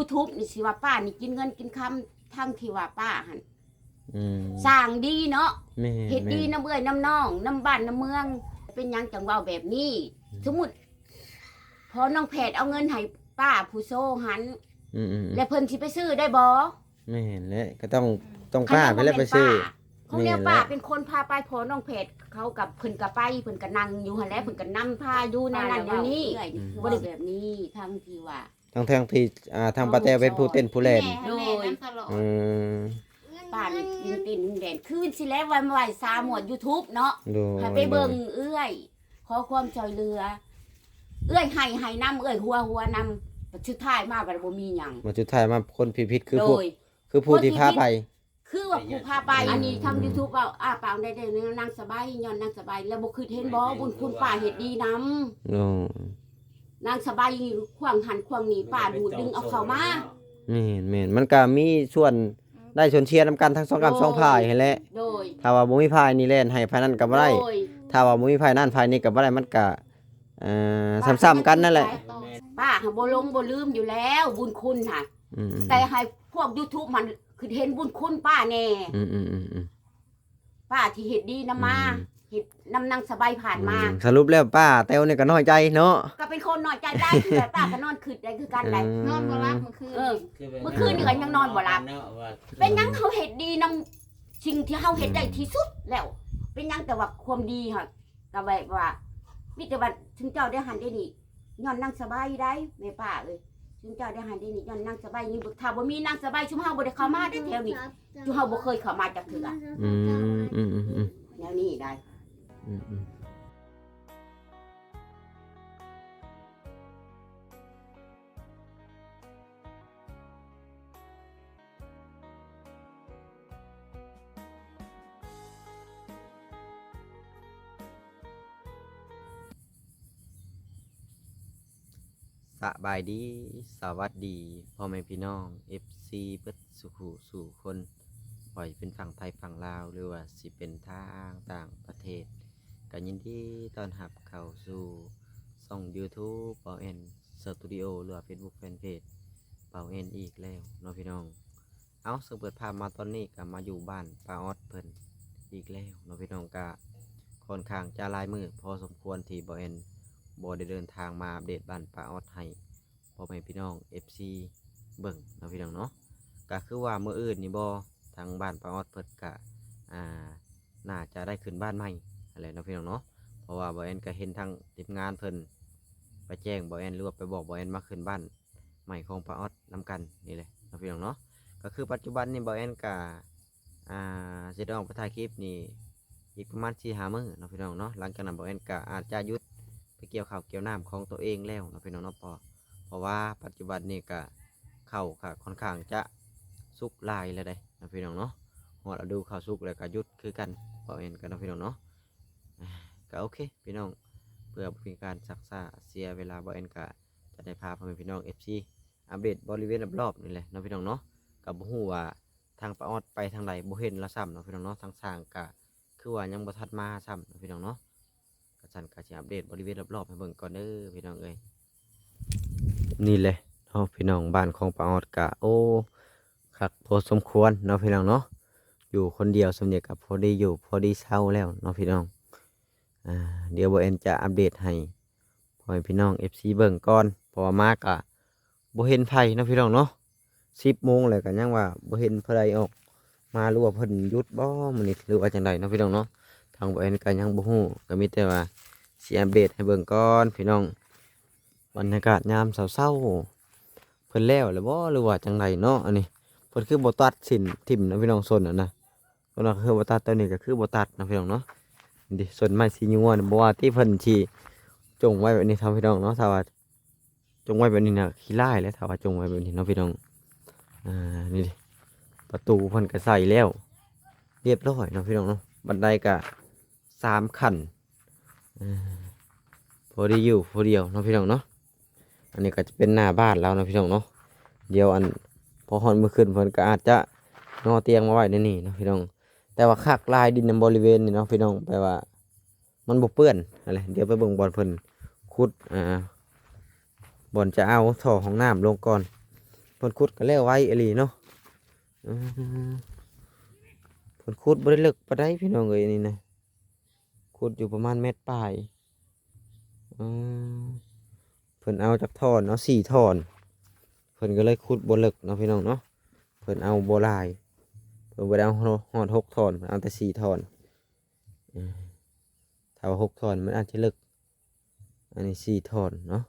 YouTube ນີ້ ຊິວ່າປ້ານີ້ກິນເງິນກິນຄຳ ທັງທີ່ວ່າປ້າຫັ້ນ ອືມ ສ້າງດີເນາະ ແມ່ນ ເຮັດດີ ແມ່ນ ນຳເອື້ອຍນຳນ້ອງ ນຳບ້ານນຳເມືອງ. ເປັນຫຍັງຈັ່ງເວົ້າແບບນີ້? ອືມ ສົມມຸດພໍ່ນ້ອງແພດເອົາເງິນໃຫ້ປ້າຜູ້ໂຊຫັ້ນ ອືມໆໆ ແລ້ວເພິ່ນຊິໄປຊື້ໄດ້ບໍ່? ແມ່ນແຫຼະ ກໍຕ້ອງ ຕ້ອງປ້າເພິ່ນແຫຼະໄປຊື້. ຂອງແນວປ້າເປັນຄົນພາໄປ ພໍ່ນ້ອງແພດເຂົາກັບເພິ່ນກໍໄປ ເພິ່ນກໍນັ່ງຢູ່ຫັ້ນແຫຼະ ເພິ່ນກໍນຳພາຢູ່ໃນນັ້ນຢູ່ນີ້ ອືມ ບໍ່ໄດ້ແບບນີ້ ທັງທີ່ວ່າ ທັງໆທີ່ ອ່າ ທາງປ້າແຕ້ວເປັນຜູ້ເຕັ້ນຜູ້ແລ່ນ ໂດຍ ອືມ ປ້ານີ້ເຕັ້ນແດນຄືນຊິແລ້ວ ວັນໄຫວ້ຊາໝວດ YouTube ເນາະ ໂດຍ ໃຫ້ໄປເບິ່ງເອື້ອຍ ຂໍຄວາມຊ່ອຍເຫຼືອ ເອື້ອຍໄຫ້ ໄຫ້ນຳ ເອື້ອຍຫົວ ຫົວນຳ ບັດສຸດທ້າຍມາບັດບໍ່ມີຫຍັງ ບັດສຸດທ້າຍມາຄົນຜິດໆ ຄືພວກ ໂດຍ ຄືຜູ້ທີ່ພາໄປ ຄືວ່າຜູ້ພາໄປ ອັນນີ້ທາງ ອືມ YouTube ເວົ້າ ອ້າປາກໄດ້ ໄດ້ນາງສະໃບ ຍ້ອນນາງສະໃບ ແລ້ວບໍ່ຄິດເຫັນບໍ່ ບຸນຄຸນປ້າເຮັດດີນຳ ໂອ້ ນາງສະໃບຂວາງຫັ້ນຂວາງນີ້ ປ້າດູດດຶງເອົາເຂົ້າມາ ແມ່ນໆ ມັນກະມີສ່ວນໄດ້ສ່ວນເຊຍນຳກັນທັງສອງກ້ຳສອງຝ່າຍຫັ້ນແຫຼະ ໂດຍ ຖ້າວ່າບໍ່ມີຝ່າຍນີ້ແລ່ນໃຫ້ຝ່າຍນັ້ນກໍບໍ່ໄດ້ ໂດຍ ຖ້າວ່າບໍ່ມີຝ່າຍນັ້ນຝ່າຍນີ້ກໍບໍ່ໄດ້ ມັນກະ ເອີ ຊ້ຳໆກັນນັ້ນແຫຼະ ປ້າຫາບໍ່ຫຼົງບໍ່ລືມຢູ່ແລ້ວ ບຸນຄຸນຫາ ອືມໆ ແຕ່ໃຫ້ພວກ YouTube ມັນ ຄືເຫັນບຸນຄຸນປ້າແດ່ ອືມໆໆໆ ປ້າທີ່ເຮັດດີນຳມາ ອືມ ເຮັດນຳນາງສະໃບຜ່ານມາ ອືມ ສະຫຼຸບແລ້ວປ້າແຕ້ວນີ້ກໍນ້ອຍໃຈເນາະ ກໍເປັນຄົນນ້ອຍໃຈຫຼາຍ ຄືປ້າກໍນອນຄິດໄດ້ຄືກັນໄດ໋ ເອີ ນອນບໍ່ຫຼັບມື້ຄືນ ເອີ ມື້ຄືນນີ້ກໍຍັງນອນບໍ່ຫຼັບ ເນາະວ່າ ເປັນຫຍັງເຮົາເຮັດດີນຳສິ່ງທີ່ເຮົາເຮັດໄດ້ທີ່ສຸດແລ້ວ ອືມ ເປັນຫຍັງ ແຕ່ວ່າຄວາມດີຫັ້ນ ກໍແບບວ່າ ມີແຕ່ວ່າຊຸມເຈົ້າໄດ້ຫັ້ນໄດ້ນີ້ ຍ້ອນນາງສະໃບໄດ໋ ແມ່ປ້າເອີຍ ຊຸມເຈົ້າໄດ້ຫັ້ນໄດ້ນີ້ ຍ້ອນນາງສະໃບນີ້ ຖ້າບໍ່ມີນາງສະໃບ ຊຸມເຮົາບໍ່ໄດ້ເຂົ້າມາເດ້ແຖວນີ້ ຊຸມເຮົາບໍ່ເຄີຍເຂົ້າມາຈັກເທື່ອ ອືມ ອືມໆໆ ແນວນີ້ໄດ໋ ອືມໆ. ສະບາຍດີ ສະຫວັດດີ ພໍ່ແມ່ພີ່ນ້ອງ ເອັຟຊີ ເບິດສູ່ຜູ້ສູ່ຄົນ ບໍ່ວ່າຈະເປັນຝັ່ງໄທຝັ່ງລາວ ຫຼືວ່າຊິເປັນທາງຕ່າງປະເທດ ກໍຍິນດີຕ້ອນຮັບເຂົ້າສູ່ຊ່ອງ YouTube ເບົາແອນ ສະຕູດິໂອ ຫຼືວ່າ Facebook Fanpage ເບົາແອນ ອີກແລ້ວເນາະພີ່ນ້ອງ. ເອົາ ເຊິ່ງເປີດພາບມາຕອນນີ້ກໍມາຢູ່ບ້ານປ້າອອດເພິ່ນອີກແລ້ວເນາະພີ່ນ້ອງ. ກະຄ່ອນຂ້າງຈະຫຼາຍມື້ພໍສົມຄວນທີ່ເບົາແອນບໍ່ໄດ້ເດີນທາງມາອັບເດດບ້ານປ້າອອດໃຫ້ພໍ່ແມ່ພີ່ນ້ອງ ເອັຟຊີ ເບິ່ງເນາະພີ່ນ້ອງເນາະ. ກະຄືວ່າມື້ອື່ນນີ້ບໍ ທາງບ້ານປ້າອອດເພິ່ນກະ ອ່າ ໜ້າຈະໄດ້ຂຶ້ນບ້ານໃໝ່ຫັ້ນແຫຼະເນາະພີ່ນ້ອງເນາະ. ເພາະວ່າເບົາແອນກໍເຫັນທາງທີມງານເພິ່ນໄປແຈ້ງເບົາແອນ ຫຼືວ່າໄປບອກເບົາແອນມາຂຶ້ນບ້ານໃໝ່ຂອງປ້າອອດນຳກັນນີ້ແຫຼະເນາະພີ່ນ້ອງເນາະ. ກໍຄືປັດຈຸບັນນີ້ເບົາແອນກໍ ອ່າ ຊິໄດ້ອອກໄປຖ່າຍຄລິບນີ້ອີກປະມານສີ່ຫ້າມື້ເນາະພີ່ນ້ອງເນາະ. ຫຼັງຈາກນັ້ນເບົາແອນກໍອາດຈະຢຸດໄປກ່ຽວເຂົ້າກ່ຽວນ້ຳຂອງຕົວເອງແລ້ວເນາະພີ່ນ້ອງເນາະ. ເພາະ ເພາະວ່າປັດຈຸບັນນີ້ກໍເຂົ້າກໍຄ່ອນຂ້າງຈະສຸກຫຼາຍແລ້ວເດ້ເນາະພີ່ນ້ອງເນາະ. ຮອດລະດູເຂົ້າສຸກແລ້ວກໍຢຸດຄືກັນ ເບົາແອນກໍເນາະພີ່ນ້ອງເນາະ. ອ່າ ກໍໂອເຄພີ່ນ້ອງ ເພື່ອບໍ່ເປັນການຊັກຊ້າເສຍເວລາ ເບົາແອນກໍຈະໄດ້ພາພໍ່ແມ່ພີ່ນ້ອງ ເອັຟຊີ ອັບເດດບໍລິເວນລອບໆນີ້ແຫຼະເນາະພີ່ນ້ອງເນາະ. ກໍບໍ່ຮູ້ວ່າທາງປ້າອອດໄປທາງໃດ ບໍ່ເຫັນລາວຊ້ຳເນາະພີ່ນ້ອງເນາະ. ທາງຊ່າງກໍຄືວ່າຍັງບໍ່ທັນມາຊ້ຳເນາະພີ່ນ້ອງເນາະ. ກະຊັ້ນກະຊິອັບເດດບໍລິເວນລອບໆໃຫ້ເບິ່ງກ່ອນເດີພີ່ນ້ອງເອີຍ. ນີ້ແຫຼະເນາະພີ່ນ້ອງ ບ້ານຂອງປ້າອອດກະ ໂອ້ ຄັກພໍສົມຄວນເນາະພີ່ນ້ອງເນາະ. ຢູ່ຄົນດຽວສ່ຳນີ້ກະພໍດີຢູ່ພໍດີເຊົາແລ້ວເນາະພີ່ນ້ອງ. ອ່າ ດຽວເບົາແອນຈະອັບເດດໃຫ້ພໍ່ແມ່ພີ່ນ້ອງ ເອັຟຊີ ເບິ່ງກ່ອນ ເພາະວ່າມາກະ ບໍ່ເຫັນໃຜເນາະພີ່ນ້ອງເນາະ. ສິບໂມງແລ້ວກໍຍັງວ່າບໍ່ເຫັນຜູ້ໃດອອກມາ ຫຼືວ່າເພິ່ນຢຸດບໍ່ມື້ນີ້ ຫຼືວ່າຈັ່ງໃດເນາະພີ່ນ້ອງເນາະ. ທາງເບົາແອນກໍຍັງບໍ່ຮູ້ ກໍມີແຕ່ວ່າຊິອັບເດດໃຫ້ເບິ່ງກ່ອນພີ່ນ້ອງ. ບັນຍາກາດຍາມເຊົ້າໆ ເພິ່ນແລ້ວແລ້ວບໍ່ ຫຼືວ່າຈັ່ງໃດເນາະ. ອັນນີ້ເພິ່ນຄືບໍ່ຕັດສິ້ນຖິ້ມເນາະພີ່ນ້ອງ ສົ້ນຫັ້ນນະ. ເພິ່ນວ່າຄືບໍ່ຕັດ ຕອນນີ້ກໍຄືບໍ່ຕັດເນາະພີ່ນ້ອງເນາະ. ນີ້ເດ້ ສົ້ນໄມ້ສີຍົວນີ້ ບໍ່ວ່າທີ່ເພິ່ນຊິຈົ່ງໄວ້ແບບນີ້ເນາະພີ່ນ້ອງເນາະ. ຖ້າວ່າ ຈົ່ງໄວ້ແບບນີ້ນະ ຂີ້ລ້າຍແຫຼະ ຖ້າວ່າຈົ່ງໄວ້ແບບນີ້ເນາະພີ່ນ້ອງ. ອ່າ ນີ້ເດ້ ປະຕູເພິ່ນກໍໃສ່ແລ້ວ ຮຽບຮ້ອຍເນາະພີ່ນ້ອງເນາະ. ບັນໄດກໍສາມຂັ້ນ ອ່າ ພໍດີຢູ່ພໍດຽວເນາະພີ່ນ້ອງເນາະ. ອັນນີ້ກໍຈະເປັນໜ້າບ້ານລາວເນາະພີ່ນ້ອງເນາະ. ດຽວອັນ ພໍຮອດມື້ຂຶ້ນເພິ່ນກໍອາດຈະຍໍຕຽງມາໄວ້ໃນນີ້ເນາະພີ່ນ້ອງ. ແຕ່ວ່າຄັກຫຼາຍດິນໃນບໍລິເວນນີ້ເນາະພີ່ນ້ອງ ແປວ່າມັນບໍ່ເປື້ອນຫັ້ນແຫຼະ. ດຽວໄປເບິ່ງບ່ອນເພິ່ນຂຸດ ອ່າ ບ່ອນຈະເອົາທໍ່ຫ້ອງນ້ຳລົງກ່ອນ. ເພິ່ນຂຸດກໍແລ້ວໄວອີ່ຫຼີເນາະ. ອືມ ເພິ່ນຂຸດບໍ່ໄດ້ເລິກປານໃດພີ່ນ້ອງເອີຍ ອັນນີ້ນະ ຂຸດຢູ່ປະມານແມັດປາຍ. ອືມ ເພິ່ນເອົາຈັກທ່ອນ? ເອົາສີ່ທ່ອນ. ເພິ່ນກໍເລີຍຂຸດບໍ່ເລິກເນາະພີ່ນ້ອງເນາະ. ເພິ່ນເອົາບໍ່ຫຼາຍ ເພິ່ນບໍ່ໄດ້ເອົາຮອດຫົກທ່ອນ ເພິ່ນເອົາແຕ່ສີ່ທ່ອນ. ເອີ ຖ້າວ່າຫົກທ່ອນມັນອາດຈະເລິກ. ອັນນີ້ສີ່ທ່ອນເນາະ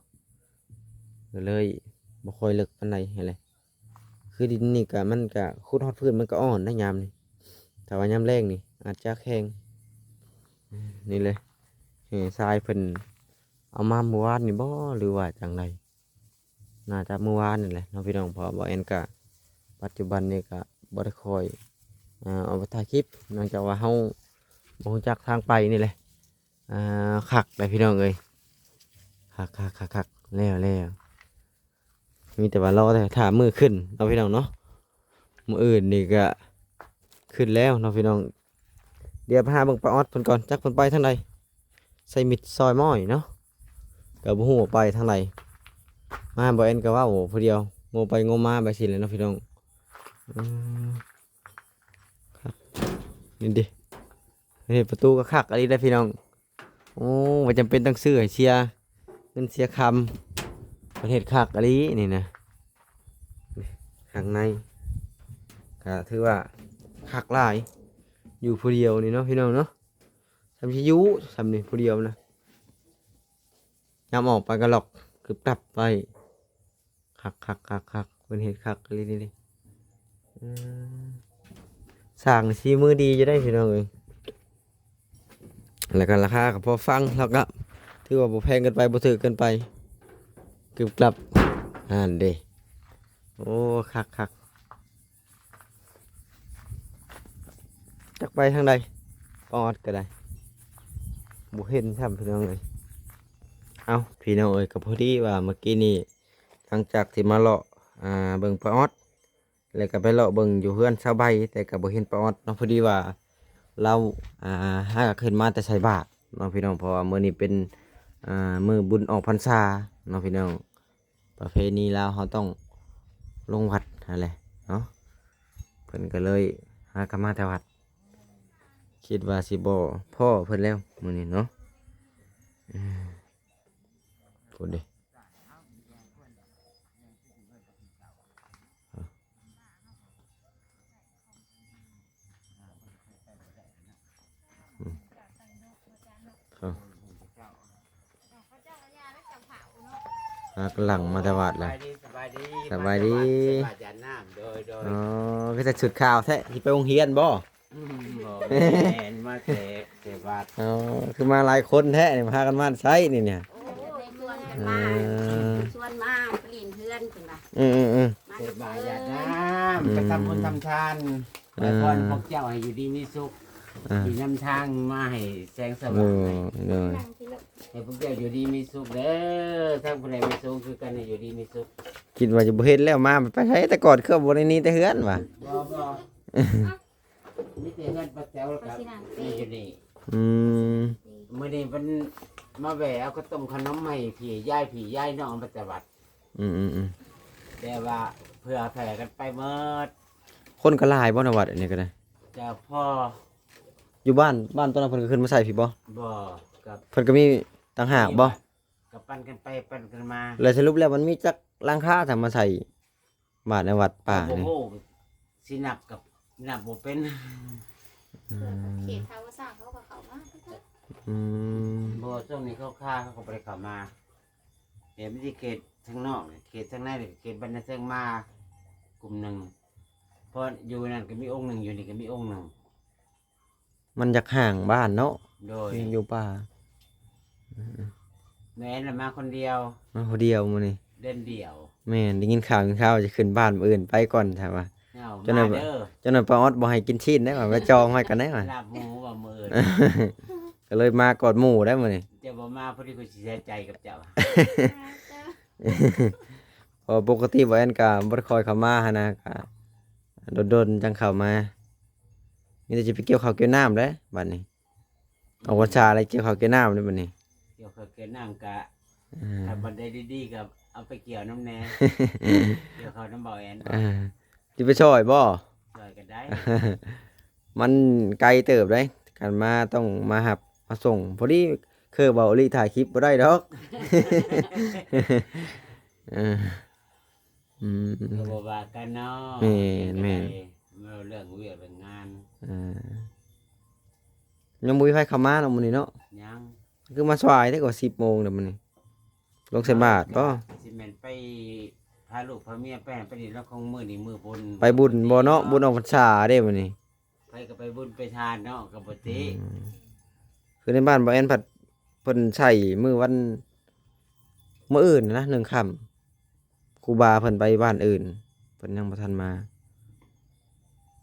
ກໍເລີຍບໍ່ຄ່ອຍເລິກປານໃດຫັ້ນແຫຼະ. ຄືດິນນີ້ກະ ມັນກະຂຸດຮອດພື້ນມັນກໍອ່ອນໄດ໋ຍາມນີ້. ຖ້າວ່າຍາມແລ້ງນີ້ອາດຈະແຂງ. ນີ້ເລີຍ ແຮ່ຊາຍເພິ່ນເອົາມາມື້ວານນີ້ບໍ່ ຫຼືວ່າຈັ່ງໃດ? ໜ້າຈະມື້ວານນີ້ແຫຼະເນາະພີ່ນ້ອງ. ເພາະວ່າບໍ່ແອນກະ ປັດຈຸບັນນີ້ກະບໍ່ໄດ້ຄ່ອຍ ເອີ ເອົາໄປຖ່າຍຄລິບ ເນື່ອງຈາກວ່າເຮົາບໍ່ຮູ້ຈັກທາງໄປນີ້ແຫຼະ. ອ່າ ຄັກເດ້ພີ່ນ້ອງເອີຍ ຄັກໆໆໆ ແລ້ວໆ ມີແຕ່ວ່າລໍແຕ່ຖ້າມື້ຂຶ້ນເນາະພີ່ນ້ອງເນາະ. ມື້ອື່ນນີ້ກະຂຶ້ນແລ້ວເນາະພີ່ນ້ອງ. ດຽວໄປຫາເບິ່ງປ້າອອດເພິ່ນກ່ອນ ຈັກເພິ່ນໄປທາງໃດ ໃສ່ມິດຊອຍມ້ອຍເນາະ. ກໍບໍ່ຮູ້ວ່າໄປທາງໃດ ມາບໍ່ແອນກໍເວົ້າຜູ້ດຽວ ໂງ່ໄປໂງ່ມາໄປຊີ້ແຫຼະເນາະພີ່ນ້ອງ. ອືມ ຄັກ ນີ້ເດ້ ເຮັດປະຕູກໍຄັກອີ່ຫຼີເດ້ພີ່ນ້ອງ. ໂອ້ ບໍ່ຈຳເປັນຕ້ອງຊື້ໃຫ້ເສຍເງິນເສຍຄຳ ເພິ່ນເຮັດຄັກອີ່ຫຼີນີ້ນະ. ຂ້າງໃນກໍຖືວ່າຄັກຫຼາຍ ຢູ່ຜູ້ດຽວນີ້ເນາະພີ່ນ້ອງເນາະ. ຊ່ຳຊິຢູ່ ຊ່ຳນີ້ຜູ້ດຽວນະ ຍາມອອກໄປກໍລັອກກຶບຕັບໄວ້. ຄັກໆໆໆ ເພິ່ນເຮັດຄັກອີ່ຫຼີນີ້ເດ້. ອືມ ຊ່າງນີ້ສີມືດີຢູ່ເດ້ພີ່ນ້ອງເອີຍ. ແລ້ວກໍລາຄາກໍພໍຟັງ ແລ້ວກໍຖືວ່າບໍ່ແພງເກີນໄປ ບໍ່ຖືກເກີນໄປ ກຶບກັບ. ຫັ້ນເດ້ ໂອ້ ຄັກໆ. ຈັກໄປທາງໃດ ປອດກໍໄດ້ ບໍ່ເຫັນຊ້ຳພີ່ນ້ອງເອີຍ. ເອົ້າ ພີ່ນ້ອງເອີຍ ກໍພໍດີວ່າເມື່ອກີ້ນີ້ ຫຼັງຈາກທີ່ມາເລາະ ອ່າ ເບິ່ງປ້າອອດ ແລ້ວກໍໄປເລາະເບິ່ງຢູ່ເຮືອນຊາວໃບ ແຕ່ກໍບໍ່ເຫັນປ້າອອດເນາະ. ພໍດີວ່າລາວ ອ່າ ຫາກໍຂຶ້ນມາແຕ່ໃສ່ບາດເນາະພີ່ນ້ອງ ເພາະວ່າມື້ນີ້ເປັນ ອ່າ ມື້ບຸນອອກພັນສາເນາະພີ່ນ້ອງ. ປະເພນີລາວເຮົາຕ້ອງລົງວັດຫັ້ນແຫຼະເນາະ. ເພິ່ນກໍເລີຍຫາກັນມາແຕ່ວັດ ຄິດວ່າຊິບໍ່ພໍ້ເພິ່ນແລ້ວມື້ນີ້ເນາະ. ເອີ ພຸ້ນເດ້. ອືມ ເອົາ ພາກັນຫຼັ່ງມາແຕ່ວັດແລ້ວ. ສະບາຍດີ ສະບາຍດີ ສະບາຍດີ ອາຈານນ້ຳ. ໂດຍ ໂດຍ. ອໍ ຄືໃສ່ຊຸດຂາວແທ້ ຊິໄປໂຮງຮຽນບໍ່? ອືມ ບໍ່ແມ່ນ ມາແຕ່ ແຕ່ວັດ. ອໍ ຄືມາຫຼາຍຄົນແທ້ນີ້ ພາກັນມາໃສນີ້ ນີ້? ໂອ້ຍ ຊວນກັນມາ ເອີ ຊວນມາໄປຫຼິ້ນເຮືອນເພິ່ນວ່າ. ອືມໆໆ ມາ ສະບາຍດີ ອາຈານນ້ຳ ອືມ ໄປທຳບຸນທຳທານ. ເອີ ອວຍພອນພວກເຈົ້າໃຫ້ຢູ່ດີມີສຸກ ເອີ ທີ່ນຳທາງມາໃຫ້ແສງສະຫວ່າງ. ໂດຍ ໂດຍ. ໃຫ້ພວກເຈົ້າຢູ່ດີມີສຸກເດີ ທັງຜູ້ໃຫຍ່ຜູ້ສູງຄືກັນ ໃຫ້ຢູ່ດີມີສຸກ. ຄິດວ່າຈະບໍ່ເຫັນແລ້ວ ມາໄປໃສແຕ່ກ່ອນ ຄືບໍ່ໄດ້ໜີແຕ່ເຮືອນຫວາ? ບໍ່ ບໍ່ ມີແຕ່ເຮືອນປ້າແຕ໋ວກັບແມ່ຢູ່ນີ້. ອືມ ມື້ນີ້ເພິ່ນມາແວ່ເອົາເຂົ້າຕົ້ມຂະໜົມໃຫ້ພີ່ຍາຍ ພີ່ຍາຍນ້ອງມາແຕ່ວັດ. ອືມໆໆ ແຕ່ວ່າເຜື່ອແຜ່ກັນໄປໝົດ. ຄົນກໍຫຼາຍບໍ່ນະວັດອັນນີ້ກໍໄດ້? ກໍພໍ ຢູ່ບ້ານ ບ້ານຕອນນັ້ນເພິ່ນກໍຂຶ້ນມາໃສ່ພີ້ບໍ່? ບໍ່ ກໍເພິ່ນກໍມີຕ່າງຫາກບໍ່? ກໍປັ່ນກັນໄປປັ່ນກັນມາ. ແລ້ວສະຫຼຸບແລ້ວມັນມີຈັກຫຼັງຄາ ຖ້າມາໃສ່ບ້ານໃນວັດປ່ານີ້? ບໍ່ຮູ້ ຊິນັບກໍນັບບໍ່ເປັນ. ອືມ ເຂດທ່າວ່າສ້າງເຂົາກໍເຂົ້າມາຄືກັນ. ອືມ ບໍ່ ຊ່ວງນີ້ເຂົາຄາ ເຂົາກໍບໍ່ໄດ້ເຂົ້າມາ. ແຕ່ມັນຊິເຂດທາງນອກ ເຂດທາງໃນ ເຂດບັນນາເຊີງມາກຸ່ມໜຶ່ງ ເພາະຢູ່ນັ້ນກໍມີອົງໜຶ່ງ ຢູ່ນີ້ກໍມີອົງໜຶ່ງ. ມັນຢາກຫ່າງບ້ານເນາະ. ໂດຍ ຢູ່ປ່າ. ອືມ ແມ່ນລະ ມາຄົນດຽວ ມາຄົນດຽວມື້ນີ້ ເດືອນດຽວ. ແມ່ນ ໄດ້ຍິນຂ່າວ ຍິນຂ່າວວ່າຈະຂຶ້ນບ້ານມື້ອື່ນ ໄປກ່ອນ ຖ້າວ່າ. ເຈົ້າ ເຈົ້າໜ້ອຍ ມາເດີ ເຈົ້າໜ້ອຍປ້າອອດບໍ່ໃຫ້ກິນຊີ້ນໄດ໋ຫວາ ໄປຈອງໄວ້ກ່ອນໄດ໋ຫວາ. ລາບໝູວ່າມື້ອື່ນ ກໍເລີຍມາກ່ອນໝູ່ໄດ໋ມື້ນີ້. ເຈົ້າບໍ່ມາ ພໍດີຂ້ອຍຊິເສຍໃຈກັບເຈົ້າ. ເພາະປົກກະຕິບໍ່ແອນກໍບໍ່ໄດ້ຄ່ອຍເຂົ້າມາຫັ້ນນະ ກໍດົນໆ ຈັ່ງເຂົ້າມາ. ມີແຕ່ຊິໄປກ່ຽວເຂົ້າກ່ຽວນ້ຳແຫຼະບັດນີ້. ອອກພັນສາແລ້ວກ່ຽວເຂົ້າກ່ຽວນ້ຳເດ້ບັດນີ້. ກ່ຽວເຂົ້າກ່ຽວນ້ຳກະ ອ່າ ຖ້າບັນໄດດີໆ ກໍ ເອົາໄປກ່ຽວນຳແດ່ ກ່ຽວເຂົ້ານຳເບົາແອນ ເອີ ຊິໄປຊ່ອຍບໍ່? ຊ່ອຍກໍໄດ້ ມັນໄກເຕີບເດ້ ຄັນມາຕ້ອງມາຮັບມາສົ່ງ ພໍດີຄືເບົາອີ່ຫຼີຖ່າຍຄລິບບໍ່ໄດ້ດອກ ເອີ ອືມ ກໍບໍ່ວ່າກັນເນາະ ແມ່ນ ແມ່ນ ເວົ້າເລື່ອງວຽກເລື່ອງງານ ເອີ ຍັງບໍ່ມີໃຜເຂົ້າມາເນາະມື້ນີ້ເນາະ ຍັງ ຄືມາສາຍແທ້ກວ່າສິບໂມງແລ້ວມື້ນີ້ ລົງໃສ່ບາດບໍ່? ຊິແມ່ນໄປພາລູກພາເມຍໄປຫັ້ນໄປນີ້ ແລ້ວຂອງມື້ນີ້ມື້ບຸນ ໄປບຸນບໍ່ເນາະ ບຸນອອກພັນສາເດ້ມື້ນີ້ ໃຜກໍໄປບຸນໄປທານເນາະ ກໍບໍ່ຕິ ອືມ ຄືໃນບ້ານບໍ່ແອນພັດເພິ່ນໃສ່ມື້ວັນ ມື້ອື່ນນະ ໜຶ່ງຄ່ຳ ຄູບາເພິ່ນໄປບ້ານອື່ນ ເພິ່ນຍັງບໍ່ທັນມາ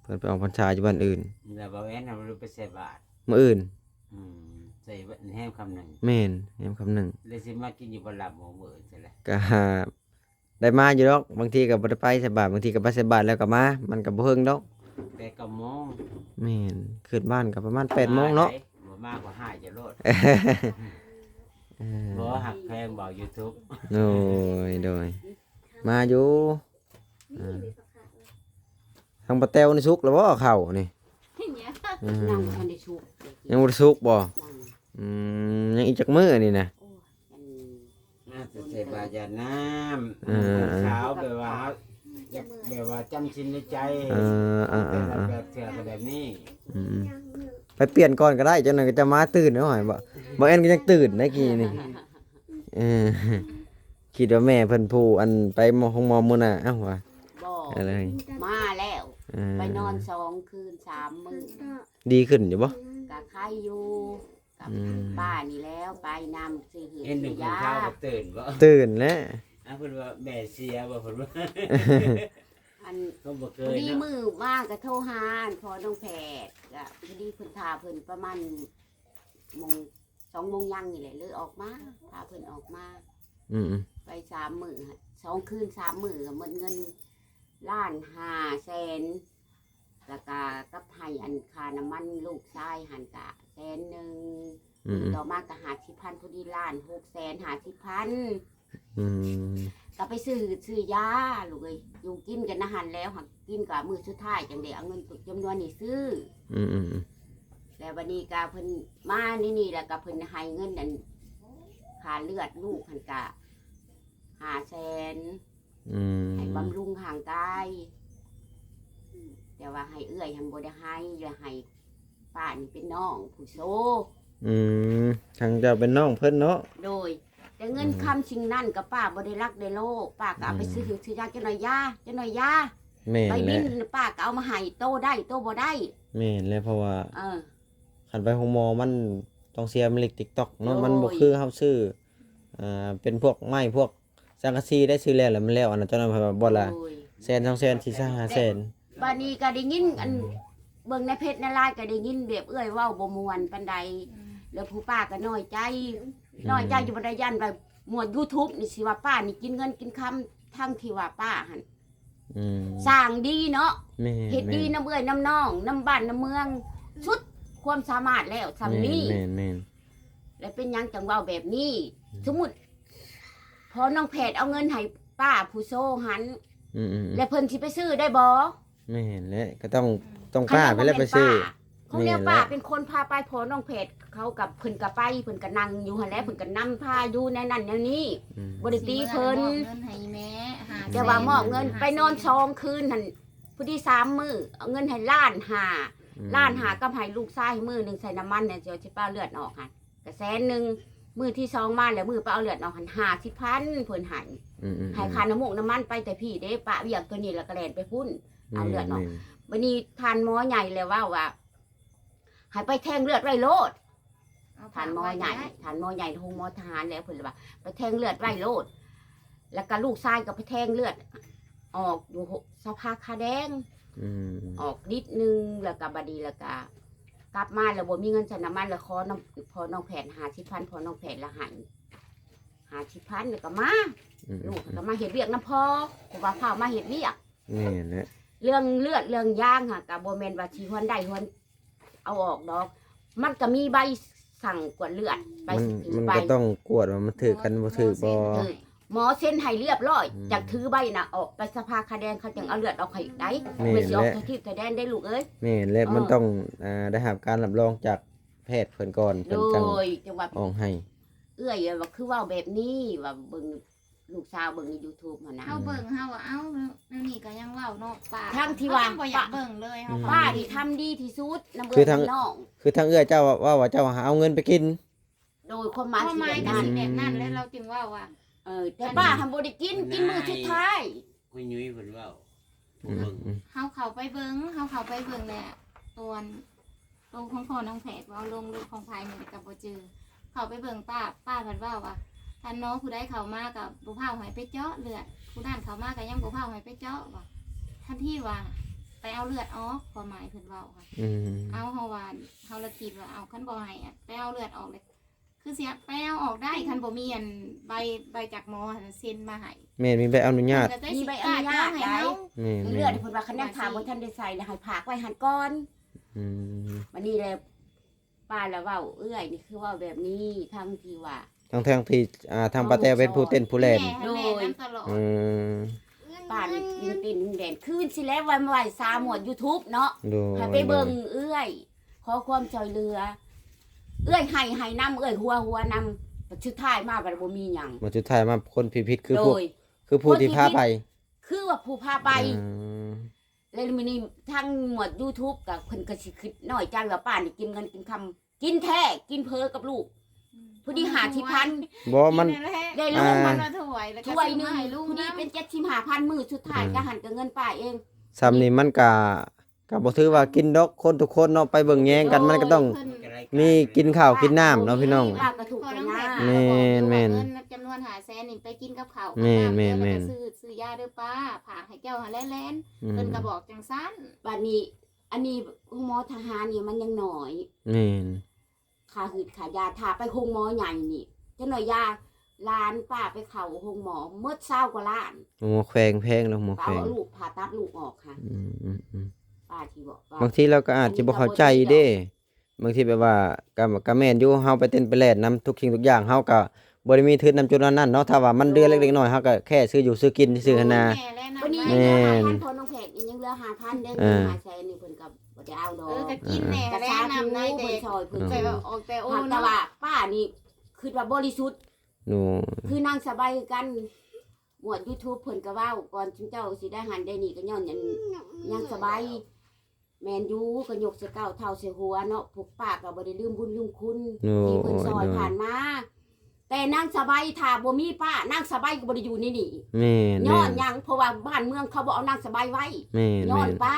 ເພິ່ນໄປອອກພັນສາຢູ່ບ້ານອື່ນ ແລ້ວບໍ່ແອນນະ ບໍ່ໄດ້ໄປໃສ່ບາດ ມື້ອື່ນ ອືມ ໃສ່ແຮມຄຳໜຶ່ງ ແມ່ນ ແຮມຄຳໜຶ່ງ ແລ້ວຊິມາກິນຢູ່ບໍ່ລຳມື້ອື່ນຊັ້ນແຫຼະ ກະໄດ້ມາຢູ່ດອກ ບາງທີກໍບໍ່ໄດ້ໄປໃສ່ບາດ ບາງທີກໍໄປໃສ່ບາດແລ້ວກໍມາ ມັນກໍບໍ່ເຖິງດອກ ແປດເກົ້າໂມງ ແມ່ນ ຂຶ້ນບ້ານກໍປະມານແປດໂມງເນາະ ບໍ່ມາກໍຫາຍຈະໂລດ ເອີ ບໍ່ຮັກແພງເບົາຢູທູບ ໂດຍ ໂດຍ ມາຢູ່ ເອີ ທາງປ້າແຕ້ວນີ້ສຸກແລ້ວບໍ່ເຂົ້ານີ້? ອືມ ຍັງບໍ່ທັນໄດ້ສຸກ ຍັງບໍ່ໄດ້ສຸກບໍ່? ຍັງ ອືມ ຍັງອີກຈັກມື້ນີ້ນະ? ໂອ້ຍ ອັນ ມາແຕ່ໃສ່ບາດຢາດນ້ຳ ເອີ ຂາວ ແບບວ່າ ແບບວ່າຈຳສິນໃນໃຈ ເອີ ເອີ ແຕ່ລະແບບເທື່ອກໍແບບນີ້ ອືມ ໄປປ່ຽນກ່ອນກໍໄດ້ ຈັກໜ່ອຍກໍຈະມາຕື່ນເນາະ ບໍ່ ບໍ່ແອນກໍຍັງຕື່ນໄດ໋ກີ້ນີ້ ເອີ ຄິດວ່າແມ່ເພິ່ນຜູ້ອັນໄປໂຮງໝໍມື້ໜ້າ ເອົ້າວ່າ ບໍ່ ເອີ ມາແລ້ວ ເອີ ໄປນອນສອງຄືນສາມມື້ ດີຂຶ້ນຢູ່ບໍ່? ກະໄຄຢູ່ ກັບ ອືມ ປ້ານີ້ແລ້ວ ໄປນຳຊື້ເຫືອ ເຫັນ ຊື້ຢາ ເຫັນ ເຫັນຂ່າວກໍຕື່ນບໍ່? ຕື່ນແລ້ວ ອ່າ ເພິ່ນວ່າແມ່ເສຍບໍ່ ເພິ່ນວ່າ ອັນ ກໍບໍ່ເຄີຍ ພໍດີ ເນາະ ມື້ມາກໍໂທຫາ ອັນ ພໍ່ນ້ອງແພດ ກະພໍດີເພິ່ນຖ້າເພິ່ນປະມານໂມງ ສອງໂມງຍັງນີ້ແຫຼະ ເລີຍອອກມາ ພາເພິ່ນອອກມາ ອືມໆ ໄປສາມມື້ ສອງຄືນສາມມື້ ກໍໝົດເງິນລ້ານຫ້າແສນ ແລ້ວກະກັບໃຫ້ອັນຄ່ານ້ຳມັນລູກຊາຍຫັ້ນກະແສນໜຶ່ງ ອືມໆ ມື້ຕໍ່ມາກະຫ້າສິບພັນ ພໍດີລ້ານຫົກແສນຫ້າສິບພັນ ອືມ ກໍໄປຊື້ ຊື້ຢາລູກເອີຍ ຢູ່ກິນກັນນະຫັ້ນແລ້ວ ຫາກກິນກໍມື້ສຸດທ້າຍຈັ່ງໄດ້ເອົາເງິນຈຳນວນນີ້ຊື້ ອືມໆ ແລ້ວບັດນີ້ກໍເພິ່ນມາໃນນີ້ ແລ້ວກໍເພິ່ນໃຫ້ເງິນອັນຄ່າເລືອດລູກຫັ້ນກະຫ້າແສນ ອືມ ໃຫ້ບຳລຸງຮ່າງກາຍ ແຕ່ວ່າໃຫ້ເອື້ອຍຫັ້ນບໍ່ໄດ້ໃຫ້ ແລ້ວໃຫ້ປ້ານີ້ເປັນນ້ອງຜູ້ໂຊ ອືມ ທາງເຈົ້າເປັນນ້ອງເພິ່ນເນາະ ໂດຍ ແຕ່ເງິນ ອືມ ຄຳສິ່ງນັ້ນກໍປ້າບໍ່ໄດ້ລັກໄດ້ໂລ ປ້າກໍເອົາໄປ ອືມ ຊື້ ຊື້ຢາ ຈັກໜ້ອຍຢາ ຈັກໜ້ອຍຢາ ແມ່ນ ໃບບິນ ແຫຼະ ປ້າກໍເອົາມາໃຫ້ ໂຕໄດ້ ໂຕບໍ່ໄດ້ ແມ່ນແຫຼະ ເພາະວ່າ ເອີ ຄັນໄປໂຮງໝໍມັນຕ້ອງເສຍເຫຼັກຕິກຕ໋ອກເນາະ ໂດຍ ມັນບໍ່ຄືເຮົາຊື້ ອ່າ ເປັນພວກໄມ້ພວກ ສັງກະສີໄດ້ ຊື້ແລ້ວ ແລ້ວມັນແລ້ວ ອັນນັ້ນເຈົ້ານັ້ນ ເພິ່ນວ່າບໍ່ລະ ໂດຍ ແສນ ສອງແສນ ສີ່ ຫ້າແສນ ບາດນີ້ກໍໄດ້ຍິນອັນ ອືມ ເບິ່ງໃນເຟສໃນລາຍ ກໍໄດ້ຍິນແບບເອື້ອຍເວົ້າບໍ່ມ່ວນປານໃດ ອືມ ແລ້ວຜູ້ປ້າກໍນ້ອຍໃຈ ອືມ ນ້ອຍໃຈຢູ່ ບໍ່ໄດ້ຢ້ານວ່າໝວດຢູທູບນີ້ ຊິວ່າປ້ານີ້ກິນເງິນກິນຄຳ ທັງທີ່ວ່າປ້າຫັ້ນ ອືມ ສ້າງດີເນາະ ແມ່ນ ເຮັດດີ ແມ່ນ ນຳເອື້ອຍນຳນ້ອງ ນຳບ້ານນຳເມືອງ ສຸດຄວາມສາມາດແລ້ວ ສ່ຳນີ້ ແມ່ນໆໆ ແລ້ວເປັນຫຍັງຈັ່ງເວົ້າແບບນີ້? ອືມ ສົມມຸດ ພໍນ້ອງແພດເອົາເງິນໃຫ້ປ້າຜູ້ໂຊຫັ້ນ ອືມໆໆ ແລ້ວເພິ່ນຊິໄປຊື້ໄດ້ບໍ່? ແມ່ນແຫຼະ ກໍຕ້ອງ ອືມ ຕ້ອງປ້າໄປແລ້ວໄປຊື້ ຂະໜາດບໍ່ແມ່ນປ້າ ຂອງແນວ ແມ່ນແຫຼະ ປ້າເປັນຄົນພາໄປ ພໍນ້ອງແພດເຂົາກັບ ເພິ່ນກໍໄປ ເພິ່ນກໍນັ່ງຢູ່ຫັ້ນແຫຼະ ອືມ ເພິ່ນກໍນຳພາຢູ່ແນວນັ້ນແນວນີ້ ອືມ ບໍ່ໄດ້ຕີເພິ່ນ ຊິມອບເງິນໃຫ້ແມ່ຫ້າແສນ ແຕ່ວ່າມອບເງິນ ຫ້າແສນ ໄປນອນສອງຄືນຫັ້ນ ພໍດີສາມມື້ ເອົາເງິນໃຫ້ລ້ານຫ້າ ອືມ ລ້ານຫ້າ ກັບໃຫ້ລູກຊາຍມື້ໜຶ່ງໃສ່ນ້ຳມັນແດ່ ຊິເອົາ ຊິໄປເອົາເລືອດອອກຫັ້ນ ກະແສນໜຶ່ງ ມື້ທີສອງມາແລ້ວ ມື້ໄປເອົາເລືອດອອກຫັ້ນ ຫ້າສິບພັນ ເພິ່ນໃຫ້ ອືມໆໆ ໃຫ້ຄ່ານ້ຳມູກນ້ຳມັນໄປແຕ່ພີ້ເດ້ ປະວຽກຕົວນີ້ແລ້ວກໍແລ່ນໄປພຸ້ນ ແມ່ນ ເອົາເລືອດອອກ ແມ່ນ ບັດນີ້ທ່ານໝໍໃຫຍ່ແລ້ວເວົ້າວ່າ ໃຫ້ໄປແທງເລືອດໄວ້ໂລດ ເອົາ ທ່ານໝໍໃຫຍ່ ຝາກໄວ້ກໍໄດ້ ທ່ານໝໍໃຫຍ່ໂຮງໝໍທະຫານແລ້ວ ເພິ່ນລະວ່າ ໄປແທງເລືອດໄວ້ໂລດ ແລ້ວກໍລູກຊາຍກໍໄປແທງເລືອດ ອອກຢູ່ສະພາຂາແດງ ອືມ ອອກລິດໜຶ່ງ ແລ້ວກໍບາດນີ້ ແລ້ວກໍກັບມາແລ້ວບໍ່ມີເງິນໃສ່ນ້ຳມັນ ແລ້ວຂໍນ້ຳພໍ່ນ້ອງແພດຫ້າສິບພັນ ພໍ່ນ້ອງແພດລະໃຫ້ຫ້າສິບພັນ ແລ້ວກໍມາ ອືມ ລູກກໍມາເຮັດວຽກນຳພໍ່ ເພາະວ່າພາມາເຮັດວຽກ ແມ່ນແຫຼະ ເລື່ອງເລືອດເລື່ອງຢາງຫັ້ນກໍບໍ່ແມ່ນວ່າຊິຮວນໄດ້ຮວນ ເອົາອອກດອກ ມັນກໍມີໃບສັ່ງກວດເລືອດ ໃບ ມັນ ມັນກໍຕ້ອງກວດວ່າມັນຖືກກັນບໍ່ຖືກບໍ່ ຖືກ ໝໍເຊັນໃຫ້ລຽບຮ້ອຍ ອືມ ຈັ່ງຖືໃບນະອອກໄປສະພາຂາແດງ ເຂົາຈັ່ງເອົາເລືອດອອກໃຫ້ໄດ້ ແມ່ນ ແມ່ນຊິອອກ ແຫຼະ ໄປທີ່ຂາແດງໄດ້ລູກເອີຍ. ແມ່ນແຫຼະ ເອີ ມັນຕ້ອງ ອ່າ ໄດ້ຮັບການຮັບຮອງຈາກແພດເພິ່ນກ່ອນ ເພິ່ນຈັ່ງ ໂດຍ ຈັ່ງວ່າ ອອກໃຫ້. ເອື້ອຍວ່າຄືເວົ້າແບບນີ້ ວ່າເບິ່ງລູກສາວເບິ່ງໃນຢູທູບຫັ້ນນະ ເຮົາເບິ່ງ ເຮົາວ່າ ເອົ້າ ແນວນີ້ກໍຍັງເວົ້າເນາະ ປ້າ ທັງທີ່ວ່າ ເຮົາຍັງບໍ່ຢາກເບິ່ງເລີຍ ເຮົາ ອືມ ປ້ານີ້ທຳດີທີ່ສຸດນຳເອື້ອຍນ້ອງ ຄືທາງເອື້ອຍເຈົ້າເວົ້າວ່າເຈົ້າຫາເອົາເງິນໄປກິນ ໂດຍຄວາມໝາຍ ຄວາມໝາຍ ຊິແບບນັ້ນ ຊິແບບນັ້ນແຫຼະ ລາວຈຶ່ງເວົ້າວ່າ ເອີ ແຕ່ປ້າຫັ້ນບໍ່ໄດ້ກິນ ກິນມື້ສຸດທ້າຍ ຄຸຍຍຸ້ຍເພິ່ນເວົ້າ ອືມ ເຮົາເຂົ້າໄປເບິ່ງ ເຮົາເຂົ້າໄປເບິ່ງແລ້ວ ຕອນ ໂຕຂອງພໍ່ນ້ອງແພດເວົ້າລົງ ຫຼືຂອງໃຜນີ້ກໍບໍ່ຈື່ ເຂົ້າໄປເບິ່ງປ້າ ປ້າເພິ່ນເວົ້າວ່າ ທ່ານໝໍຜູ້ໃດເຂົ້າມາກໍບໍ່ພາວໃຫ້ໄປເຈາະເລືອດ ຜູ້ນັ້ນເຂົ້າມາກໍຍັງບໍ່ພາວໃຫ້ໄປເຈາະວ່າ ທັນທີວ່າໄປເອົາເລືອດອອກ ຄວາມໝາຍເພິ່ນເວົ້າ ອືມ ເອົາ ເຮົາວ່າ ເຮົາລະຄິດວ່າ ເອົາ ຄັນບໍ່ໃຫ້ໄປເອົາເລືອດອອກເລີຍ ຄືຊິໄປເອົາອອກໄດ້ ຄັນບໍ່ມີອັນໃບ ໃບຈາກໝໍຫັ້ນເຊັນມາໃຫ້ ແມ່ນ ມີໃບອະນຸຍາດ ເພິ່ນກໍຈະ ມີໃບອະນຸຍາດ ຊິກາດເອົາໃຫ້ເຮົາ ແມ່ນ ເລື່ອງທີ່ເພິ່ນວ່າຄັນຍັງຖ້າບໍ່ທັນໄດ້ໃສ່ ແລ້ວໃຫ້ຝາກໄວ້ຫັ້ນກ່ອນ ອືມ ບັດນີ້ແຫຼະ ປ້າລະເວົ້າເອື້ອຍນີ້ຄືເວົ້າແບບນີ້ ທັງທີ່ວ່າ ທັງໆທີ່ ອ່າ ທາງປ້າແຕ້ວເປັນຜູ້ເຕັ້ນຜູ້ແລ່ນ ແມ່ນ ໂດຍ ແມ່ນນຳຕະຫຼອດ ອືມ ປ້ານີ້ເຕັ້ນແດນຄືນຊິແລ້ວ ວັນໄຫວ້ສາໝວດຢູທູບເນາະ ໂດຍ ໃຫ້ໄປເບິ່ງເອື້ອຍ ຂໍຄວາມຊ່ອຍເຫຼືອ ເອື້ອຍໄຫ້ ໄຫ້ນຳ ເອື້ອຍຫົວ ຫົວນຳ ບັດສຸດທ້າຍມາບັດບໍ່ມີຫຍັງ ບັດສຸດທ້າຍມາຄົນຜິດໆ ຄືພວກ ໂດຍ ຄືຜູ້ທີ່ພາໄປ ຄືວ່າຜູ້ພາໄປ ອືມ ແລ້ວມື້ນີ້ທາງໝວດຢູທູບກໍເພິ່ນກໍຊິຄິດນ້ອຍໃຈວ່າປ້ານີ້ກິນເງິນກິນຄຳ ກິນແທ້ ກິນເຜີກັບລູກ ອືມ ພໍດີຫ້າສິບພັນ ບໍ່ ມັນ ກິນນັ້ນແຫຼະ ໄດ້ລູກມັນ ອ່າ ຖ້ວຍ ແລ້ວກໍຊື້ມາໃຫ້ລູກ ພໍດີເປັນເຈັດສິບຫ້າພັນ ມື້ສຸດທ້າຍ ອືມ ກະຫັ້ນກະເງິນປ້າເອງ ສ່ຳນີ້ມັນກະ ກະບໍ່ຖືວ່າກິນດອກ ຄົນທຸກຄົນເນາະ ໄປເບິ່ງແຍງກັນ ໂດຍ ມັນກໍຕ້ອງ ເພິ່ນ ມີກິນເຂົ້າກິນນ້ຳເນາະ ພີ່ນ້ອງ ປ້າກໍທຸກ ພໍ່ນ້ອງແພດ ຍາກ ແມ່ນໆ ເວົ້າວ່າເງິນຈຳນວນຫ້າແສນນີ້ໄປກິນກັບເຂົ້າ ແມ່ນໆໆ ກັບນ້ຳ ແລ້ວກໍຊື້ ຊື້ຢາເດີປ້າ ຝາກໃຫ້ເຈົ້າຫັ້ນແຫຼະແລນ ອືມ ເພິ່ນກໍບອກຈັ່ງຊັ້ນ ບັດນີ້ ອັນນີ້ໂຮງໝໍທະຫານນີ້ມັນຍັງໜ້ອຍ ແມ່ນ ຄ່າຫືດຄ່າຢາ ຖ້າໄປໂຮງໝໍໃຫຍ່ນີ້ ຈັກໜ້ອຍຢາ ຫຼານປ້າໄປເຂົ້າໂຮງໝໍໝົດຊາວກວ່າລ້ານ ໂຮງໝໍແຂວງແພງເນາະ ໂຮງໝໍແຂວງ ເອົາລູກຜ່າຕັດລູກອອກຫາ ອືມໆໆ ປ້າຊິບອກວ່າ ບາງທີລາວກໍອາດຈະບໍ່ເຂົ້າໃຈເດ້ ບາງທີແບບວ່າ ກໍ ກໍແມ່ນຢູ່ ເຮົາໄປເຕັ້ນໄປແລ່ນນຳທຸກສິ່ງທຸກຢ່າງ ເຮົາກໍບໍ່ໄດ້ມີທຶນນຳຈຸດນັ້ນເນາະ ຖ້າວ່າມັນເດືອເລັກເລັກນ້ອຍໆ ເຮົາກໍແຄ່ຊື້ຢູ່ຊື້ກິນຊື່ໆ ຫັ້ນນະ ໂອ້ຍ ແມ່ນແຫຼະ ແມ່ນ ມື້ນີ້ຍັງເຫຼືອຫ້າພັນ ຍັງເຫຼືອຫ້າພັນເດ້ ເອີ ຫ້າແສນນີ້ເພິ່ນກໍບໍ່ໄດ້ເອົາດອກ ເອີ ກໍກິນແດ່ ເອີ ແລ້ວນຳໃນແຕ່ ເພິ່ນຊ່ອຍເພິ່ນ ເອີ ໃສ່ອອກແຕ່ໂອ ແຕ່ວ່າ ເນາະ ປ້ານີ້ຄິດວ່າບໍລິສຸດ ໂດຍ ຄືນາງສະໃບຄືກັນ ໝວດຢູທູບເພິ່ນກໍເວົ້າ ກ່ອນຊຸມເຈົ້າຊິໄດ້ຫັ້ນໄດ້ນີ້ ກໍຍ້ອນອັນນາງສະໃບ ແມ່ນຢູ່ ກໍຍົກໃສ່ເກົ້າເທົ່າໃສ່ຫົວເນາະ ພວກປ້າກໍບໍ່ໄດ້ລືມບຸນລືມຄຸນ ໂດຍ ທີ່ເພິ່ນຊ່ອຍ ໂດຍ ຜ່ານມາ ແຕ່ນາງສະໃບ ຖ້າບໍ່ມີປ້າ ນາງສະໃບກໍບໍ່ໄດ້ຢູ່ໃນນີ້ ແມ່ນໆ ຍ້ອນຫຍັງ? ເພາະວ່າບ້ານເມືອງເຂົາບໍ່ເອົານາງສະໃບໄວ້ ແມ່ນໆ ຍ້ອນປ້າ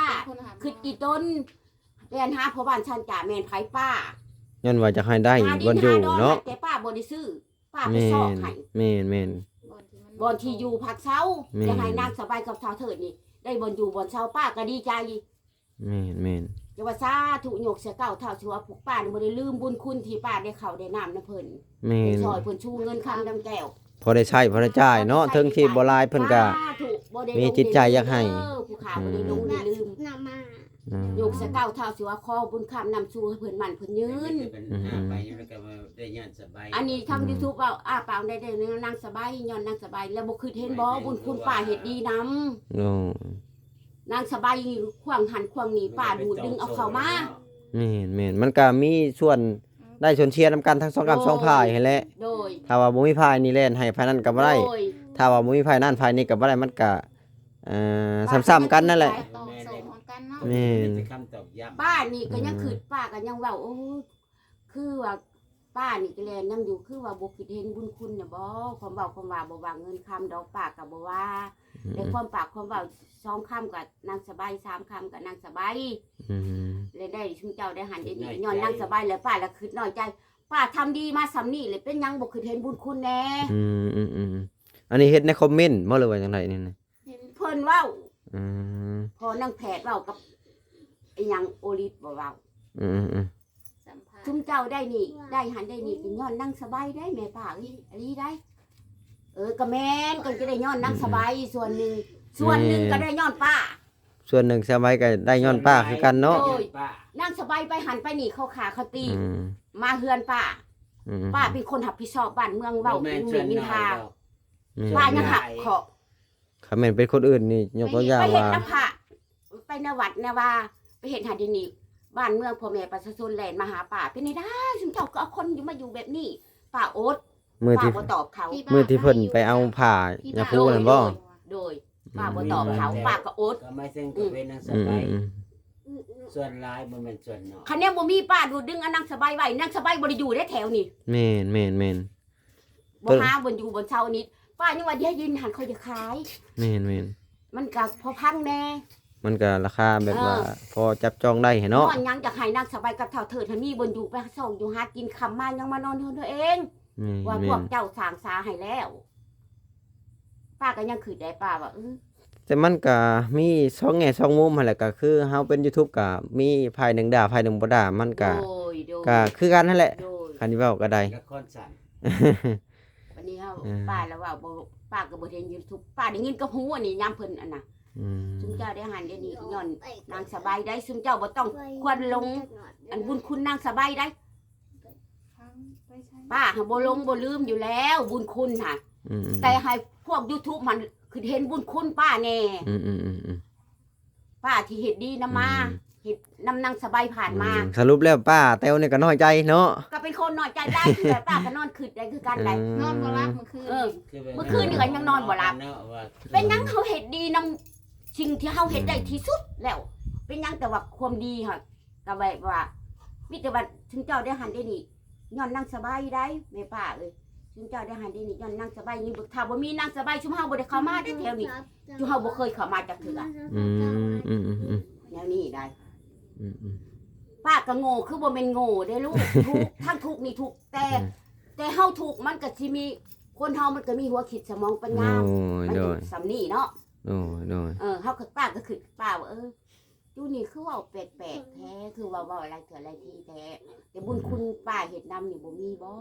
ຄິດອີ່ຕົນ ແລ່ນຫາພໍ່ບ້ານຊານຈາ ແມ່ນໃຜ? ປ້າ ຍ້ອນວ່າຢາກໃຫ້ໄດ້ບ່ອນຢູ່ເນາະ ແຕ່ປ້າບໍ່ໄດ້ຊື້ ປ້າໄປຊອກໃຫ້ ແມ່ນໆ ບ່ອນທີ່ຢູ່ພັກເຊົາ ແມ່ນ ຢາກໃຫ້ນາງສະໃບກັບທ້າວເທີດນີ້ໄດ້ບ່ອນຢູ່ບ່ອນເຊົາ ປ້າກໍດີໃຈ ແມ່ນໆ ຢ່າວ່າສາທຸ ຍົກໃສ່ເກົ້າເທົ່າ ຖືວ່າພວກປ້ານີ້ບໍ່ໄດ້ລືມບຸນຄຸນທີ່ປ້າໄດ້ເຂົ້າໄດ້ນ້ຳນຳເພິ່ນ ແມ່ນ ໄດ້ຊ່ອຍເພິ່ນຊູເງິນຄຳນຳແກ້ວ ພໍໄດ້ໃຊ້ພໍໄດ້ຈ່າຍເນາະ ເຖິງທີ່ບໍ່ຫຼາຍເພິ່ນກໍ ສາທຸ ບໍ່ໄດ້ ມີຈິດໃຈຢາກໃຫ້ ເອີ ຜູ້ຂ້າບໍ່ໄດ້ຫຼົງໄດ້ລືມ ອືມ ຍົກໃສ່ເກົ້າເທົ່າ ຊິວ່າຂໍບຸນຄຳນຳຊູໃຫ້ເພິ່ນໝັ້ນເພິ່ນຍືນ ອືມ ໄປແລ້ວກໍໄດ້ຍ້ອນສະໃບ ອັນນີ້ທາງ ອືມ ຢູທູບເວົ້າ ອ້າປາກໄດ້ ໄດ້ນາງສະໃບ ຍ້ອນນາງສະໃບ ແລ້ວບໍ່ຄິດເຫັນບໍ່ ບຸນຄຸນປ້າເຮັດດີນຳ ໂອ້ ນາງສະໃບຂວາງຫັ້ນຂວາງນີ້ ປ້າດູດດຶງເອົາເຂົ້າມາ ແມ່ນໆ ມັນກໍມີສ່ວນ ໄດ້ສ່ວນເຊຍນຳກັນທັງສອງກ້ຳສອງຝ່າຍຫັ້ນແຫຼະ ໂດຍ ຖ້າວ່າບໍ່ມີຝ່າຍນີ້ແລ່ນໃຫ້ຝ່າຍນັ້ນກໍບໍ່ໄດ້ ໂດຍ ຖ້າວ່າບໍ່ມີຝ່າຍນັ້ນຝ່າຍນີ້ກໍບໍ່ໄດ້ ມັນກໍ ເອີ ຊ້ຳໆກັນນັ້ນແຫຼະ ແມ່ນ ມີແຕ່ຄຳຕອກຢ້ຳ ປ້ານີ້ກໍຍັງ ອືມ ຄິດ ປ້າກໍຍັງເວົ້າ ໂອ້ຍ ຄືວ່າປ້ານີ້ກໍແລ່ນນຳຢູ່ ຄືວ່າບໍ່ຄິດເຫັນບຸນຄຸນນະບໍ ຄວາມເວົ້າຄວາມວ່າ ບໍ່ວ່າເງິນຄຳດອກ ປ້າກໍບໍ່ວ່າ ອືມ ແຕ່ຄວາມປາກຄວາມເວົ້າ ສອງຄຳກໍນາງສະໃບ ສາມຄຳກໍນາງສະໃບ ອືມ ແລະໄດ້ຊຸມເຈົ້າໄດ້ຫັ້ນໄດ້ນີ້ ຍ້ອນນາງສະໃບ ແລະປ້າລະຄິດນ້ອຍໃຈ ປ້າທຳດີມາສ່ຳນີ້ ແລະເປັນຫຍັງບໍ່ຄິດເຫັນບຸນຄຸນແດ່ ອືມໆໆ ອັນນີ້ເຫັນໃນຄອມເມັນບໍ່ ຫຼືວ່າຈັ່ງໃດນີ້ນະ? ເຫັນເພິ່ນເວົ້າ ອືມ ພໍນາງແພດເວົ້າກັບອີຫຍັງ ໂອລິດບໍ່ເວົ້າ ອືມໆໆ ສຳພາດ ຊຸມເຈົ້າໄດ້ນີ້ ໄດ້ຫັ້ນໄດ້ນີ້ ກໍຍ້ອນນາງສະໃບໄດ໋ ແມ່ປ້າເອີຍ ອີ່ຫຼີໄດ໋ ເອີ ກໍແມ່ນ ກໍຈະໄດ້ຍ້ອນນາງສະໃບ ອືມໆ ສ່ວນໜຶ່ງ ສ່ວນໜຶ່ງ ແມ່ນ ກໍໄດ້ຍ້ອນປ້າ ສ່ວນໜຶ່ງສະໃບກໍໄດ້ຍ້ອນປ້າຄືກັນເນາະ ໂດຍ ນາງສະໃບໄປຫັ້ນໄປນີ້ ເຂົາຂ້າເຂົາຕີ ອືມ ມາເຮືອນປ້າ ອືມໆ ປ້າເປັນຄົນຮັບຜິດຊອບບ້ານເມືອງ ເວົ້າ ບໍ່ແມ່ນ ມີ ມີ ມີ ສ່ວນໜ້ອຍ ທ່າ ດອກ ແມ່ນ ປາຍັງຮັກເຄາະ. ຄັນແມ່ນເປັນຄົນອື່ນນີ້ ຍົກຕົວຢ່າງວ່າ ໄປເຮັດນຳພະ ໄປນະວັດນະວາ ໄປເຮັດໃຫ້ດຽວນີ້ ບ້ານເມືອງພໍ່ແມ່ປະຊາຊົນແລ່ນມາຫາປ້າ ເປັນໄດ້ ຊຸມເຈົ້າກໍເອົາຄົນຢູ່ມາຢູ່ແບບນີ້. ປ້າອົດ ມື້ທີ່ ປ້າບໍ່ຕອບເຂົາ ມື້ທີ່ເພິ່ນໄປເອົາຜ້າຍາຄູນັ້ນບໍ່? ໂດຍ ໂດຍ ປ້າບໍ່ຕອບເຂົາ ອືມ ປ້າກໍອົດ ກໍໝາຍເຖິງ ອືມ ກໍເປັນນາງສະໃພ ອືມໆໆ ສ່ວນຫຼາຍບໍ່ແມ່ນສ່ວນໜ້ອຍ. ຄັນແນວບໍ່ມີ ປ້າດູດດຶງເອົານາງສະໃພໄວ້ ນາງສະໃພບໍ່ໄດ້ຢູ່ເດ້ແຖວນີ້. ແມ່ນໆໆ. ບໍ່ຫາບ່ອນຢູ່ບ່ອນເຊົານີ້ ປ້າຍັງວ່າ ດຽວດິນຫັ້ນຂ້ອຍຈະຂາຍ. ແມ່ນໆ ມັນກໍພໍຟັງແດ່ ມັນກໍລາຄາແບບວ່າ ເອີ ພໍຈັບຈອງໄດ້ຫັ້ນເນາະ. ຍ້ອນຫຍັງ ຢາກໃຫ້ນາງສະໃພກັບທ້າວເທີດຫັ້ນມີບ່ອນຢູ່ ໄປຊອກຢູ່ຫາກິນ ຄ່ຳມາຍັງມານອນເຮືອນຕົວເອງ. ແມ່ນໆ ວ່າພວກເຈົ້າສ້າງສາໃຫ້ແລ້ວ ປ້າກໍຍັງຄິດໄດ້ ປ້າວ່າ ເອີ ແຕ່ມັນກະມີສອງແງ່ສອງມຸມຫັ້ນແຫຼະ ກະຄືເຮົາເປັນຢູທູບກະມີຝ່າຍໜຶ່ງດ່າ ຝ່າຍໜຶ່ງບໍ່ດ່າ ມັນກະ ໂດຍ ໂດຍ ກະຄືກັນຫັ້ນແຫຼະ ໂດຍ ຄັນຊິເວົ້າກະໄດ້ ລະຄອນສັ້ນ ບັດນີ້ເຮົາ ເອີ ປ້າລະເວົ້າບໍ່ ປ້າກໍບໍ່ເຫັນຢູທູບ ປ້າໄດ້ຍິນກັບຫູອັນນີ້ຍາມເພິ່ນອັນນະ ອືມ ຊຸມເຈົ້າໄດ້ຫັ້ນໄດ້ນີ້ ຍ້ອນນາງສະໃພໄດ໋ ຊຸມເຈົ້າບໍ່ຕ້ອງຄວນຫຼົງອັນບຸນຄຸນນາງສະໃພໄດ໋. ປ້າຫັ້ນບໍ່ຫຼົງບໍ່ລືມຢູ່ແລ້ວບຸນຄຸນຫັ້ນ ອືມໆໆ ແຕ່ໃຫ້ພວກຢູທູບຫັ້ນຄິດເຫັນບຸນຄຸນປ້າແດ່ ອືມໆໆ ປ້າທີ່ເຮັດດີນຳມາ ອືມ ເຮັດນຳນາງສະໃພຜ່ານມາ ອືມ ສະຫຼຸບແລ້ວປ້າແຕວນີ້ກໍນ້ອຍໃຈເນາະ ກໍເປັນຄົນນ້ອຍໃຈຫຼາຍ ຄືກັນ ປ້າກໍນອນຄິດໄດ້ຄືກັນໄດ໋ ເອີ ນອນບໍ່ຫຼັບມື້ຄືນ ເອີ ມື້ຄືນນີ້ກໍຍັງນອນບໍ່ຫຼັບ ເນາະວ່າ ເປັນຫຍັງເຮົາເຮັດດີນຳສິ່ງທີ່ເຮົາເຮັດໄດ້ທີ່ສຸດແລ້ວ ອືມ ເປັນຫຍັງ ແຕ່ວ່າຄວາມດີຫັ້ນ ກໍແບບວ່າ ມີແຕ່ວ່າ ຊຸມເຈົ້າໄດ້ຫັ້ນໄດ້ນີ້ ຍ້ອນນາງສະໃພໄດ໋ ແມ່ປ້າເອີຍ ຊຸມເຈົ້າໄດ້ຫັ້ນໄດ້ນີ້ ຍ້ອນນາງສະໃພນີ້ ຖ້າບໍ່ມີນາງສະໃພ ຊຸມເຮົາບໍ່ໄດ້ເຂົ້າມາເດ້ແຖວນີ້ ຊຸມເຮົາບໍ່ເຄີຍເຂົ້າມາຈັກເທື່ອ ອືມ ອືມໆໆ ແນວນີ້ໄດ໋ ອືມໆ ປ້າກໍໂງ່ ຄືບໍ່ແມ່ນໂງ່ເດ້ລູກ ທຸກ ທັງທຸກນີ້ທຸກ ແຕ່ ອືມ ແຕ່ເຮົາທຸກ ມັນກໍຊິມີ ຄົນເຮົາມັນກໍມີຫົວຄິດສະໝອງປັນຍາ ໂອ້ຍ ມັນ ໂດຍ ສ່ຳນີ້ເນາະ ໂດຍ ໂດຍ ເອີ ເຮົາກໍ ປ້າກໍຄິດ ປ້າວ່າ ເອີ ຢູ່ນີ້ຄືເວົ້າແປກໆແທ້ ຄືວ່າເວົ້າຫຼາຍເທື່ອຫຼາຍທີແທ້ ແຕ່ບຸນຄຸນ ອືມ ປ້າເຮັດນຳນີ້ບໍ່ມີບໍ່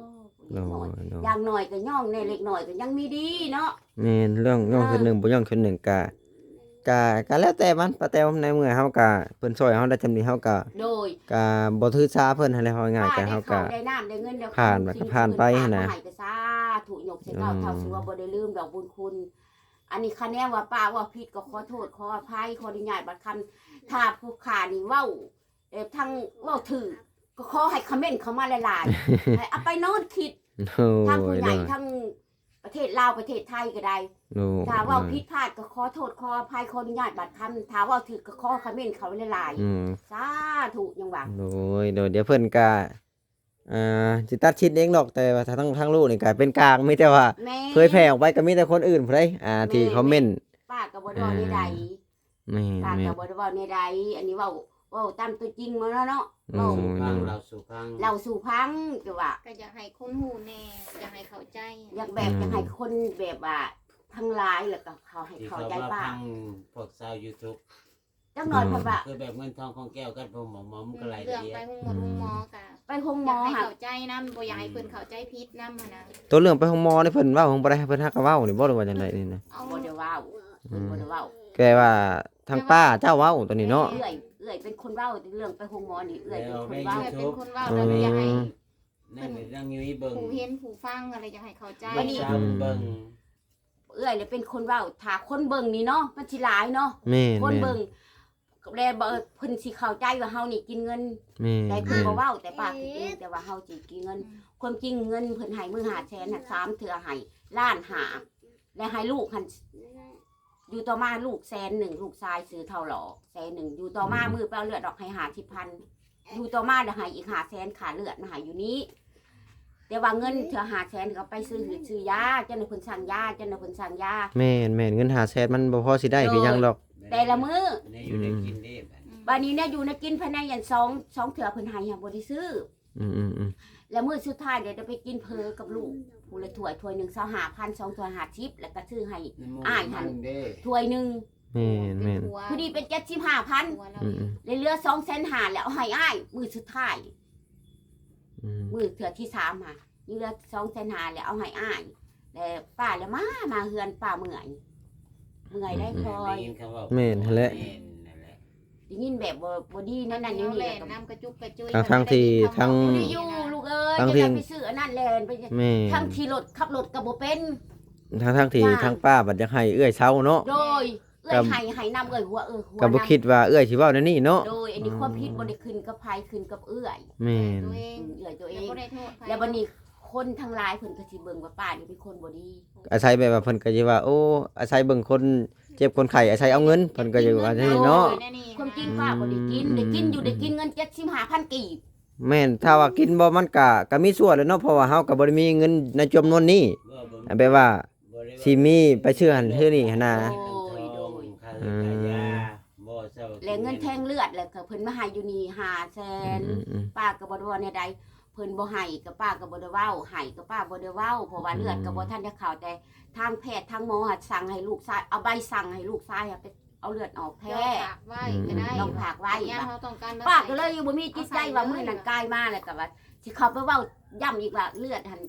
ເລັກນ້ອຍ ໂດຍ ໂດຍ ຢ່າງໜ້ອຍກໍຍ້ອງແດ່ ເລັກນ້ອຍກໍຍັງມີດີເນາະ ແມ່ນ ເລື່ອງຍ້ອງ ອ່າ ເທື່ອໜຶ່ງບໍ່ຍ້ອງເທື່ອໜຶ່ງກະ ກະ ກະແລ້ວແຕ່ມັນ ປ້າແຕວ ໃນເມື່ອເຮົາກະ ເພິ່ນຊ່ອຍເຮົາໄດ້ສ່ຳນີ້ ເຮົາກະ ໂດຍ ກະບໍ່ຖືສາເພິ່ນຫັ້ນແຫຼະ ເວົ້າງ່າຍໆ ກະເຮົາກະ ໄດ້ເຂົ້າໄດ້ນ້ຳໄດ້ເງິນ ຜ່ານ ກະຜ່ານໄປຫັ້ນນະ ໃຫ້ກະສາທຸຍົກໃສ່ເຈົ້າ ອືມ ຖ້າສົມມຸດວ່າບໍ່ໄດ້ລືມດອກບຸນຄຸນ ອັນນີ້ຄະແນນວ່າປ້າເວົ້າຜິດກໍຂໍໂທດຂໍອະໄພ ຂໍອະນຸຍາດບາດຄຳ ຖ້າຜູ້ຂ້ານີ້ເວົ້າ ເອີ ທັງເວົ້າຖືກ ກໍຂໍໃຫ້ຄອມເມັນເຂົ້າມາຫຼາຍໆ ໃຫ້ເອົາໄປນອນຄິດ ໂອ້ຍ ທັງຜູ້ໃຫຍ່ ໂດຍ ທັງປະເທດລາວ ປະເທດໄທກໍໄດ້ ໂດຍ ຖ້າເວົ້າ ໂດຍ ຜິດພາດກໍຂໍໂທດຂໍອະໄພ ຂໍອະນຸຍາດບາດຄຳ ຖ້າເວົ້າຖືກກໍຂໍຄອມເມັນເຂົ້າຫຼາຍໆ ອືມ ສາທຸ ຍັງວ່າ ໂດຍ ໂດຍ ດຽວເພິ່ນກະ ອ່າ ຊິຕັດສິນເອງດອກ ແຕ່ວ່າທາງ ທາງລູກນີ້ກະເປັນກາງ ມີແຕ່ວ່າ ແມ່ນ ເຜີຍແຜ່ອອກໄປກໍມີແຕ່ຄົນອື່ນຜູ້ໃດ ອ່າ ທີ່ ແມ່ນ ຄອມເມັນ ປ້າກໍບໍ່ໄດ້ເວົ້າແນວໃດ ອ່າ ແມ່ນ ປ້າກໍບໍ່ໄດ້ເວົ້າແນວໃດ ອັນນີ້ເວົ້າ ເວົ້າຕາມຕົວຈິງມາແລ້ວເນາະ ໂດຍ ເວົ້າສູ່ຟັງ ເລົ່າສູ່ຟັງ ແຕ່ວ່າ ກໍຢາກໃຫ້ຄົນຮູ້ແດ່ ຢາກໃຫ້ເຂົ້າໃຈ ຢາກແບບ ອືມ ຢາກໃຫ້ຄົນແບບວ່າທັງຫຼາຍ ແລ້ວກໍເຂົາໃຫ້ເຂົ້າໃຈປ້າ ທີ່ເຂົາມາຟັງພວກຊາວຢູທູບ ຈັກໜ້ອຍເພິ່ນວ່າ ຄືແບບເງິນທອງຂອງແກ້ວກັບໂຮງໝໍ ໝໍມັນກໍຫຼາຍ ເລື່ອງໄປໂຮງໝໍ ໂຮງໝໍກະ ໄປໂຮງໝໍ ຢາກໃຫ້ເຂົ້າໃຈນຳ ບໍ່ຢາກໃຫ້ເພິ່ນເຂົ້າໃຈຜິດນຳຫັ້ນນະ ໂຕເລື່ອງໄປໂຮງໝໍນີ້ເພິ່ນເວົ້າ ເພິ່ນບໍ່ໄດ້ ເພິ່ນຫາກະເວົ້ານີ້ບໍ່ ຫຼືວ່າຈັ່ງໃດນີ້ນະ ເອົາ ບໍ່ໄດ້ເວົ້າ ອືມ ເພິ່ນບໍ່ໄດ້ເວົ້າ ແຕ່ວ່າທາງປ້າເຈົ້າເວົ້າໂຕນີ້ເນາະ ເອື້ອຍ ເອື້ອຍເປັນຄົນເວົ້າ ເລື່ອງໄປໂຮງໝໍນີ້ ເອື້ອຍເປັນຄົນເວົ້າ ເອື້ອຍເປັນຄົນເວົ້າ ອືມ ແລ້ວຢາກໃຫ້ ນັ້ນນາງຍຸ້ຍເບິ່ງ ຜູ້ເຫັນຜູ້ຟັງຫັ້ນແຫຼະ ຢາກໃຫ້ເຂົ້າໃຈ ເບິ່ງ ອືມ ເບິ່ງ ເອື້ອຍລະເປັນຄົນເວົ້າ ຖ້າຄົນເບິ່ງນີ້ເນາະ ມັນຊິຫຼາຍເນາະ ແມ່ນໆ ຄົນເບິ່ງ ແລະ ເພິ່ນຊິເຂົ້າໃຈວ່າເຮົານີ້ກິນເງິນ ແມ່ນໆ ແຕ່ເພິ່ນບໍ່ເວົ້າ ແຕ່ປາກເອງ ແຕ່ວ່າເຮົາຊິກິນເງິນ ອືມ ຄວາມຈິງເງິນເພິ່ນໃຫ້ມື້ຫ້າແສນນະ ສາມເທື່ອໃຫ້ລ້ານຫ້າ ແລະ ໃຫ້ລູກຫັ້ນ ຢູ່ຕໍ່ມາລູກແສນໜຶ່ງ ລູກຊາຍຊື່ເຖົ້າຫຼໍ່ແສນໜຶ່ງ ຢູ່ຕໍ່ມາ ອືມ ມື້ໄປເອົາເລືອດອອກໃຫ້ຫ້າສິບພັນ ຢູ່ຕໍ່ມາລະໃຫ້ອີກຫ້າແສນ ຄ່າເລືອດມາໃຫ້ຢູ່ນີ້ ແຕ່ວ່າເງິນເທື່ອຫ້າແສນກໍໄປຊື້ຫືດຊື້ຢາ ຈົນໃຫ້ເພິ່ນສັ່ງຢາ ຈົນໃຫ້ເພິ່ນສັ່ງຢາ ແມ່ນໆ ເງິນຫ້າແສນມັນບໍ່ພໍຊິໄດ້ຄືຫຍັງດອກ ແຕ່ລະມື້ ແນວຢູ່ແນວກິນເດ້ ອືມ ບາດນີ້ແນວຢູ່ແນວກິນພາຍໃນອັນສອງ ສອງເທື່ອເພິ່ນໃຫ້ຫຍັງບໍ່ໄດ້ຊື້ ອືມໆໆ ແລ້ວມື້ສຸດທ້າຍເດ ໄດ້ໄປກິນເຝີກັບລູກ ຜູ້ລະຖ້ວຍ ຖ້ວຍໜຶ່ງຊາວຫ້າພັນ ສອງຖ້ວຍຫ້າສິບ ແລ້ວກໍຊື້ໃຫ້ອ້າຍຫັ້ນຖ້ວຍໜຶ່ງ ແມ່ນໆ ຜູ້ດີເປັນເຈັດສິບຫ້າພັນ ອືມໆ ແລ້ວເຫຼືອສອງແສນຫ້າ ແລ້ວເອົາໃຫ້ອ້າຍມື້ສຸດທ້າຍ ອືມ ມື້ເທື່ອທີສາມຫາ ຍັງເຫຼືອສອງແສນຫ້າ ແລ້ວເອົາໃຫ້ອ້າຍ ແລ້ວປ້າແລ້ວມາ ມາເຮືອນ ປ້າເມື່ອຍ ເມື່ອຍໄດ້ ອືມໆ ຄອຍ ໄດ້ຍິນຄຳເວົ້າ ແມ່ນຫັ້ນແຫຼະ ແມ່ນຫັ້ນແຫຼະ ໄດ້ຍິນແບບບໍ່ ບໍ່ດີແນວນັ້ນແນວນີ້ ແລ້ວກໍ ນ້ຳກະຈຸກກະຈຸຍ ທັງໆທີ່ ທັງ ບໍ່ໄດ້ຢູ່ລູກເອີຍ ທັງທີ່ ຈັ່ງໃດໄປຊື້ອັນນັ້ນແລ່ນໄປ ແມ່ນ ທັງຂີ່ລົດ ຂັບລົດກໍບໍ່ເປັນ ທັງໆທີ່ ວ່າ ທາງປ້າບັດຢາກໃຫ້ເອື້ອຍເຊົາເນາະ ໂດຍ ເອື້ອຍ ກໍ ໃຫ້ ໃຫ້ນຳເອື້ອຍຫົວ ເອີ ຫົວ ກໍບໍ່ ນຳ ຄິດວ່າເອື້ອຍຊິເວົ້າແນວນີ້ເນາະ ໂດຍ ອັນນີ້ ອືມ ຄວາມຜິດບໍ່ໄດ້ຂຶ້ນກັບໃຜ ຂຶ້ນກັບເອື້ອຍ ແມ່ນ ຕົວເອງ ເອື້ອຍຕົວເອງ ແລ້ວບໍ່ໄດ້ໂທດໃຜ ແລ້ວບັດນີ້ຄົນທັງຫຼາຍເພິ່ນກໍຊິເບິ່ງວ່າປ້ານີ້ເປັນຄົນບໍ່ດີ ອາໄສແບບວ່າເພິ່ນກໍຊິວ່າ ໂອ້ ອາໄສເບິ່ງຄົນເຈັບຄົນໄຂ້ ອາໄສເອົາເງິນ ເພິ່ນກໍຢູ່ວ່າແນວນີ້ເນາະ ໂດຍ ຄວາມຈິງປ້າບໍ່ໄດ້ກິນ ອືມ ໄດ້ກິນຢູ່ ອືມ ໄດ້ກິນເງິນເຈັດສິບຫ້າພັນກີບ ແມ່ນ ຖ້າວ່າກິນບໍ່ ມັນກະ ກະມີສ່ວນແຫຼະເນາະ ເພາະວ່າເຮົາກະບໍ່ໄດ້ມີເງິນໃນຈຳນວນນີ້ ເວົ້າເບິ່ງ ແບບວ່າ ບໍ່ໄດ້ວ່າ ຊິມີໄປຊື້ຫັ້ນຊື້ນີ້ຫັ້ນນາ ໂດຍ ໂດຍ ຄ່າເຮືອນ ອືມ ຄ່າຢາ ບໍ່ ແລະເງິນແທງເລືອດ ແລະເພິ່ນມາໃຫ້ຢູ່ນີ້ຫ້າແສນ ອືມໆໆ ປ້າກໍບໍ່ໄດ້ເວົ້າແນວໃດ ເພິ່ນບໍ່ໃຫ້ກໍປ້າກໍບໍ່ໄດ້ເວົ້າ ໃຫ້ກໍປ້າບໍ່ໄດ້ເວົ້າ ເພາະວ່າເລືອດກໍບໍ່ ອືມ ທັນໄດ້ເຂົ້າ ແຕ່ທາງແພດທາງໝໍຫັ້ນສັ່ງໃຫ້ລູກຊາຍ ເອົາໃບສັ່ງໃຫ້ລູກຊາຍຫັ້ນໄປ ເອົາເລືອດອອກແທ້ ຈອງຝາກໄວ້ກໍໄດ້ ອືມ ຈອງຝາກໄວ້ ຍາມເຮົາຕ້ອງການ ປ້າກໍເລີຍບໍ່ມີຈິດໃຈວ່າ ເອົາໃສ່ເລືອດ ມື້ນັ້ນກາຍມາແລ້ວກໍວ່າ ຊິເຂົ້າໄປເວົ້າຢ້ຳອີກວ່າເລືອດຫັ້ນ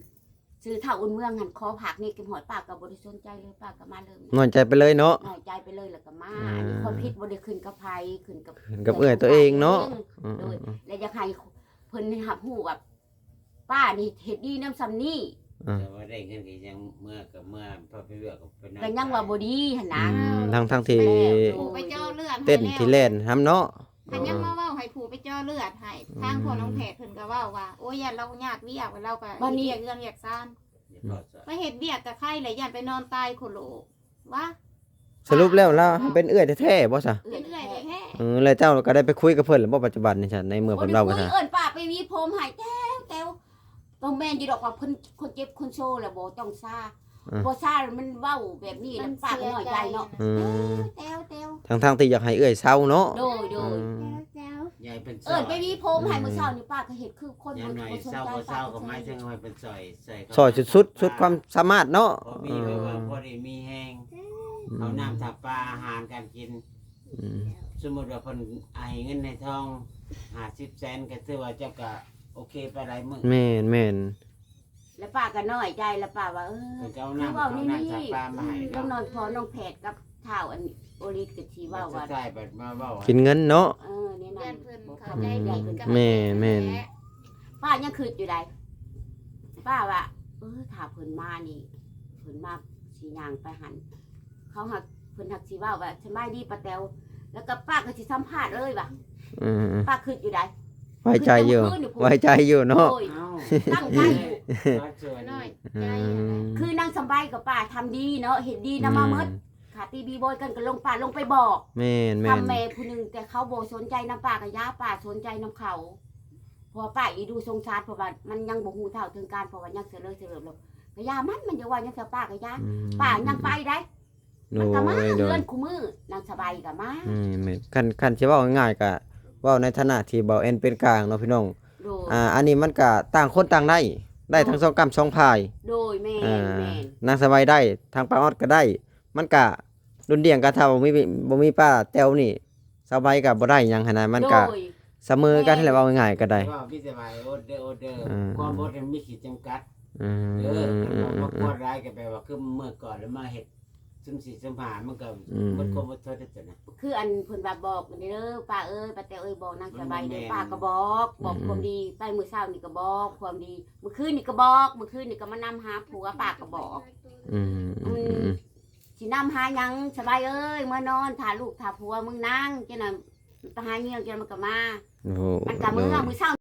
ຊື່ທ້າວອຸ່ນເມືອງຫັ້ນ ຂໍຝາກນີ້ເກັບຮອດ ປ້າກໍບໍ່ໄດ້ສົນໃຈເລີຍ ປ້າກໍມາເລີຍ ນ້ອຍໃຈໄປເລີຍເນາະ ນ້ອຍໃຈໄປເລີຍ ແລ້ວກໍມາ ອ່າ ອັນນີ້ຄວາມຜິດບໍ່ໄດ້ຂຶ້ນກັບໃຜ ຂຶ້ນກັບ ຂຶ້ນກັບເອື້ອຍຕົວເອງເນາະ ເອື້ອຍຕົວເອງ ອືມໆໆ ໂດຍ ແລະຢາກໃຫ້ເພິ່ນໄດ້ຮັບຮູ້ວ່າ ປ້ານີ້ເຮັດດີນຳສ່ຳນີ້ ອ່າ ແຕ່ວ່າໄດ້ເງິນກໍຍັງເມືອ ກໍເມືອ ພໍໄປວຽກກໍໄປນອນ ກໍຍັງວ່າບໍ່ດີຫັ້ນນະ ອືມ ທັງໆທີ່ ຜູ້ໄປເຈາະເລືອດ ເຕັ້ນ ໃຫ້ແລ້ວ ທີ່ແລ່ນນຳເນາະ ເພິ່ນຍັງມາເວົ້າໃຫ້ຜູ້ໄປເຈາະເລືອດໃຫ້ ອືມ ທາງພວກນ້ອງແພດເພິ່ນກໍເວົ້າວ່າ ໂອ້ຍ ຢ້ານລາວຍາກວຽກ ລາວກໍ ບັດນີ້ ເຮັດວຽກເຮືອນວຽກຊານ ໄປເຮັດວຽກກໍໄຄແຫຼະ ຢ້ານໄປນອນຕາຍໂຄໂລ ວະ ສະຫຼຸບແລ້ວລາວເປັນເອື້ອຍແທ້ໆບໍ່ຊະ? ເປັນເອື້ອຍແທ້ໆ ເອີ ແລ້ວເຈົ້າກໍໄດ້ໄປຄຸຍກັບເພິ່ນແລ້ວບໍ່ ປັດຈຸບັນນີ້ຊະ ໃນເມື່ອເພິ່ນເວົ້າໄປຊະ? ເອີ້ນປ້າໄປຫວີຜົມໃຫ້ແຕ້ວໆ ກໍແມ່ນຢູ່ດອກວ່າເພິ່ນຄົນເຈັບຄົນໂຊແລ້ວບໍ່ຕ້ອງຊາ ເອີ ບໍ່ຊາມັນເວົ້າແບບນີ້ແລ້ວ ມັນ ປ້າກໍນ້ອຍໃຈເນາະ ເສຍໃຈ ແຕ້ວໆ ທັງໆທີ່ຢາກໃຫ້ເອື້ອຍເຊົາເນາະ ໂດຍໆ ອືມ ຢາກໃຫ້ເພິ່ນ ເອີ້ນໄປຫວີຜົມໃຫ້ ອືມ ມື້ເຊົ້ານີ້ ປ້າກໍເຮັດຄືຄົນ ຢ່າງໜ້ອຍ ບໍ່ສົນໃຈ ເຊົາບໍ່ເຊົາກໍໝາຍເຖິງໃຫ້ເພິ່ນຊ່ອຍ ຊ່ອຍເຂົາ ຊ່ອຍສຸດໆ ສຸດຄວາມສາມາດເນາະ ພໍມີແບບວ່າ ອືມ ພໍໄດ້ມີແຮງ ອືມ ເຂົ້ານ້ຳ ຖ້າປາ ອາຫານການກິນ ອືມ ສົມມຸດວ່າເພິ່ນໃຫ້ເງິນໃຫ້ທອງຫ້າສິບແສນ ກໍຖືວ່າເຈົ້າກໍໂອເຄໄປຫຼາຍມື້ ແມ່ນໆ ແລ້ວປ້າກໍນ້ອຍໃຈ ແລ້ວປ້າວ່າ ເອີ ເພິ່ນກໍເອົານ້ຳ ຄືເວົ້ານີ້ ເອົານ້ຳ ນີ້ ຈາກປ່າມາໃຫ້ ອືມ ເນາະ ນ້ອງນ້ອຍ ພໍ່ນ້ອງແພດກັບທ້າວອັນໂອລິດກໍຊິເວົ້າວ່າ ສຸດທ້າຍບັດມາເວົ້າ ກິນເງິນເນາະ ເອີ ນີ້ນະ ຢ້ານເພິ່ນເຂົ້າໃຈຜິດກັບ ແມ່ນໆ ແມ່ນແຫຼະ ປ້າຍັງຄິດຢູ່ໃດ ປ້າວ່າ ເອີ ຖ້າເພິ່ນມານີ້ ເພິ່ນມາຊິຍ່າງໄປຫັ້ນ ເຂົາຫາກ ເພິ່ນຫາກຊິເວົ້າວ່າ ສະບາຍດີປ້າແຕວ ແລ້ວກໍປ້າກໍຊິສຳພາດເລີຍວ່າ ອືມໆ ປ້າຄິດຢູ່ໃດ ໄວ້ໃຈຢູ່ ຄິດແຕ່ມື້ຄືນນີ້ພຸ້ນ ໄວ້ໃຈຢູ່ເນາະ ໂດຍ ເອົ້າ ຕັ້ງໃຈຢູ່ ນ້ອຍໃຈ ອືມ ຄືນາງສຳບາຍກັບປ້າທຳດີເນາະ ເຮັດດີນຳມາໝົດ ແມ່ນ ຂ້າຕີບີບອຍກັນກໍລົງ ປ້າລົງໄປບອກ ແມ່ນໆ ທຳແມ່ຜູ້ໜຶ່ງ ແຕ່ເຂົາບໍ່ສົນໃຈນຳປ້າກໍຢ່າ ປ້າສົນໃຈນຳເຂົາ ເພາະວ່າປ້າອີດູສົງສານ ເພາະວ່າມັນຍັງບໍ່ຮູ້ເທົ່າເຖິງການ ເພາະວ່າຍັງສະເຫຼີສະເຫຼີບແລ້ວ ກໍຢ່າມັນ ມັນຢາກວ່າຫຍັງໃສ່ປ້າກໍຢ່າ ອືມ ປ້າຍັງໄປໄດ້ ໂດຍ ມັນກໍມາ ໂດຍ ເຮືອນຄູ່ມື້ ນາງສະບາຍກໍມາ ແມ່ນໆ ຄັນ ຄັນຊິເວົ້າງ່າຍໆ ກໍເວົ້າໃນຖານະທີ່ເບົາແອນເປັນກາງເນາະພີ່ນ້ອງ ໂດຍ ອ່າ ອັນນີ້ມັນກໍຕ່າງຄົນຕ່າງໄດ້ ໄດ້ທັງສອງກ້ຳສອງພາຍ ໂດຍ ແມ່ນ ອ່າ ແມ່ນ ນາງສະບາຍໄດ້ ທາງປ້າອອດກໍໄດ້ ມັນກະດຸ່ນດ່ຽງກັນ ຖ້າບໍ່ມີ ບໍ່ມີປ້າແຕວນີ້ ສາວໃບກໍບໍ່ໄດ້ຫຍັງຫັ້ນນະ ມັນກະ ໂດຍ ສະເໝີກັນຫັ້ນແຫຼະ ແມ່ນ ເວົ້າງ່າຍໆກໍໄດ້ ເວົ້າມີແຕ່ວ່າໃຫ້ອົດເດີ ອົດເດີ ອ່າ ຄວາມອົດມັນມີຂີດຈຳກັດ ອືມ ເອີ ຄັນບໍ່ ອືມໆໆ ມາຄວດຫຼາຍກໍແປວ່າ ຄືເມື່ອກ່ອນແລ້ວມາເຮັດ ຊຸມສີ່ ຊຸມຫ້າ ມັນກໍ ອືມ ໝົດຄວາມອົດທົນແລ້ວຕົວນັ້ນ ຄືອັນເພິ່ນວ່າບອກນີ້ເດີ ປ້າເອີຍ ປ້າແຕວເອີຍ ບອກນາງສະບາຍເດີ ມັນບໍ່ແມ່ນ ປ້າກໍບອກ ບອກ ອືມໆ ຄວາມດີ ໄປມື້ເຊົ້ານີ້ກໍບອກຄວາມດີ ມື້ຄືນນີ້ກໍບອກ ມື້ຄືນນີ້ກໍມານຳຫາຜົວ ປ້າກໍບອກ ອືມໆໆ ອືມ ຊິນຳຫາຫຍັງ ສະບາຍເອີຍ ເມືອນອນ ຖ້າລູກຖ້າຜົວມຶງນາງ ຈັ່ງນັ້ນ ໄປຫາເມຍ ຈັ່ງນັ້ນມັນກໍມາ ໂອ້ໂຫ ມັນກໍເມືອ ໂດຍ ມື້ເຊົ້າ